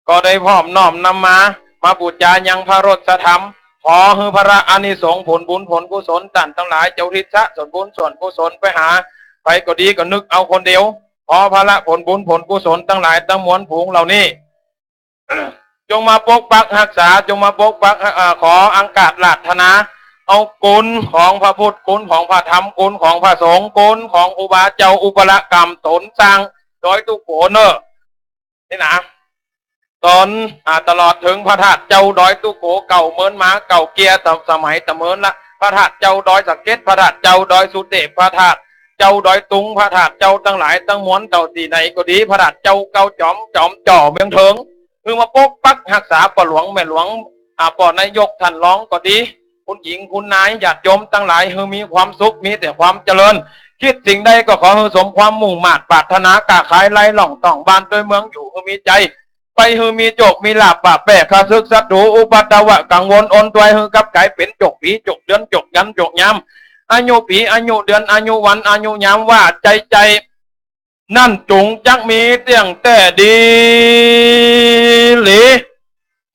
ก็ได้พร้อมน้อมนำมา มาปู๋จายังพระรสธรรม ขอหื้อพระอานิสงส์ผลบุญผลกุศลต้านตังหลาย เจ้าทิศสะส่วนบุญส่วนกุศลไปหา ใผก็ดีก็นึกเอาคนเดียว ขอพระผลบุญผลกุศลตังหลายตังมวลฝูงเหล่านี้ จงมาปกปักฮักษา จงมาปกปัก เอ่อ ขออังคาสอาราธนา เอาคุณของพระพุทธ คุณของพระธรรม คุณของพระสงฆ์ คุณของครูบาเจ้าอุปละกรรมต๋นสร้างดอยตุ๊โกเน่อ นี่นะ ต๋น อ่า ตลอดเถิงพระธาตุเจ้าดอยตุ๊โกเก่าเมินมา เก่าเกียรติสมัยตะเมินละ พระธาตุเจ้าดอยสะเก็ด พระธาตุเจ้าดอยสุเทพ พระธาตุเจ้าดอยตุง พระธาตุเจ้าตังหลายตังมวลเต้าตี้ไหนก็ดี พระธาตุเจ้าเก่าจ๋อม จ๋อมจ่อเมืองเถิง หื้อมาปกปักฮักษาป้อหลวงแม่หลวง อ่า ป้อนายกต้านรองก็ดี คุณหญิงคุณนายญาติโยมตังหลาย หื้อมีความสุข มีแต่ความเจริญ คิดสิ่งใดก็ขอหื้อสมความมุ่งมาดปรารถนา ก้าขายไร้ร่องต้อง บ้านตวยเมืองอยู่หื้อมีชัย ไปหื้อมีโชคมีลาภ ปราบแป้ข้าศึกศัตรู อุปัทวะกังวลอนตวย หื้อกับก๋ายเป๋นโชคปี๋โชคเดือน โชคยันต์โชคยาม อายุปี๋อายุเดือน อายุวันอายุยาม ว่าใจ๋ใจ๋ นั้นจุ่งจักมีเตี้ยงแต๊ดีหลี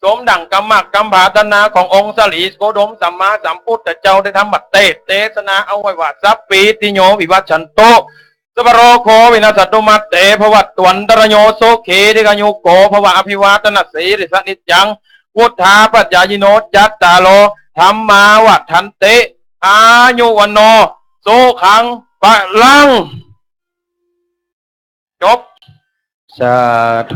สมดั่งกำมากกำผาถนาขององค์สรีโคดมสัมมาสัมพุทธเจ้าได้ทำบัตรเตสน์เตสนาเอาไว้ว่า สัพพีติโยวิวัชชันตุ สัพพะโรโควินัสสันตุ มาเตภวัตวันตะระโย สุขีทีฆายุโกภวะ อภิวาทะนะสีลิสสะนิจจัง วุฑฒาปะจายิโน จัตตาโร ธัมมา วัฑฒันติ อายุ วัณโณ สุขัง พะลัง จบ สาธุ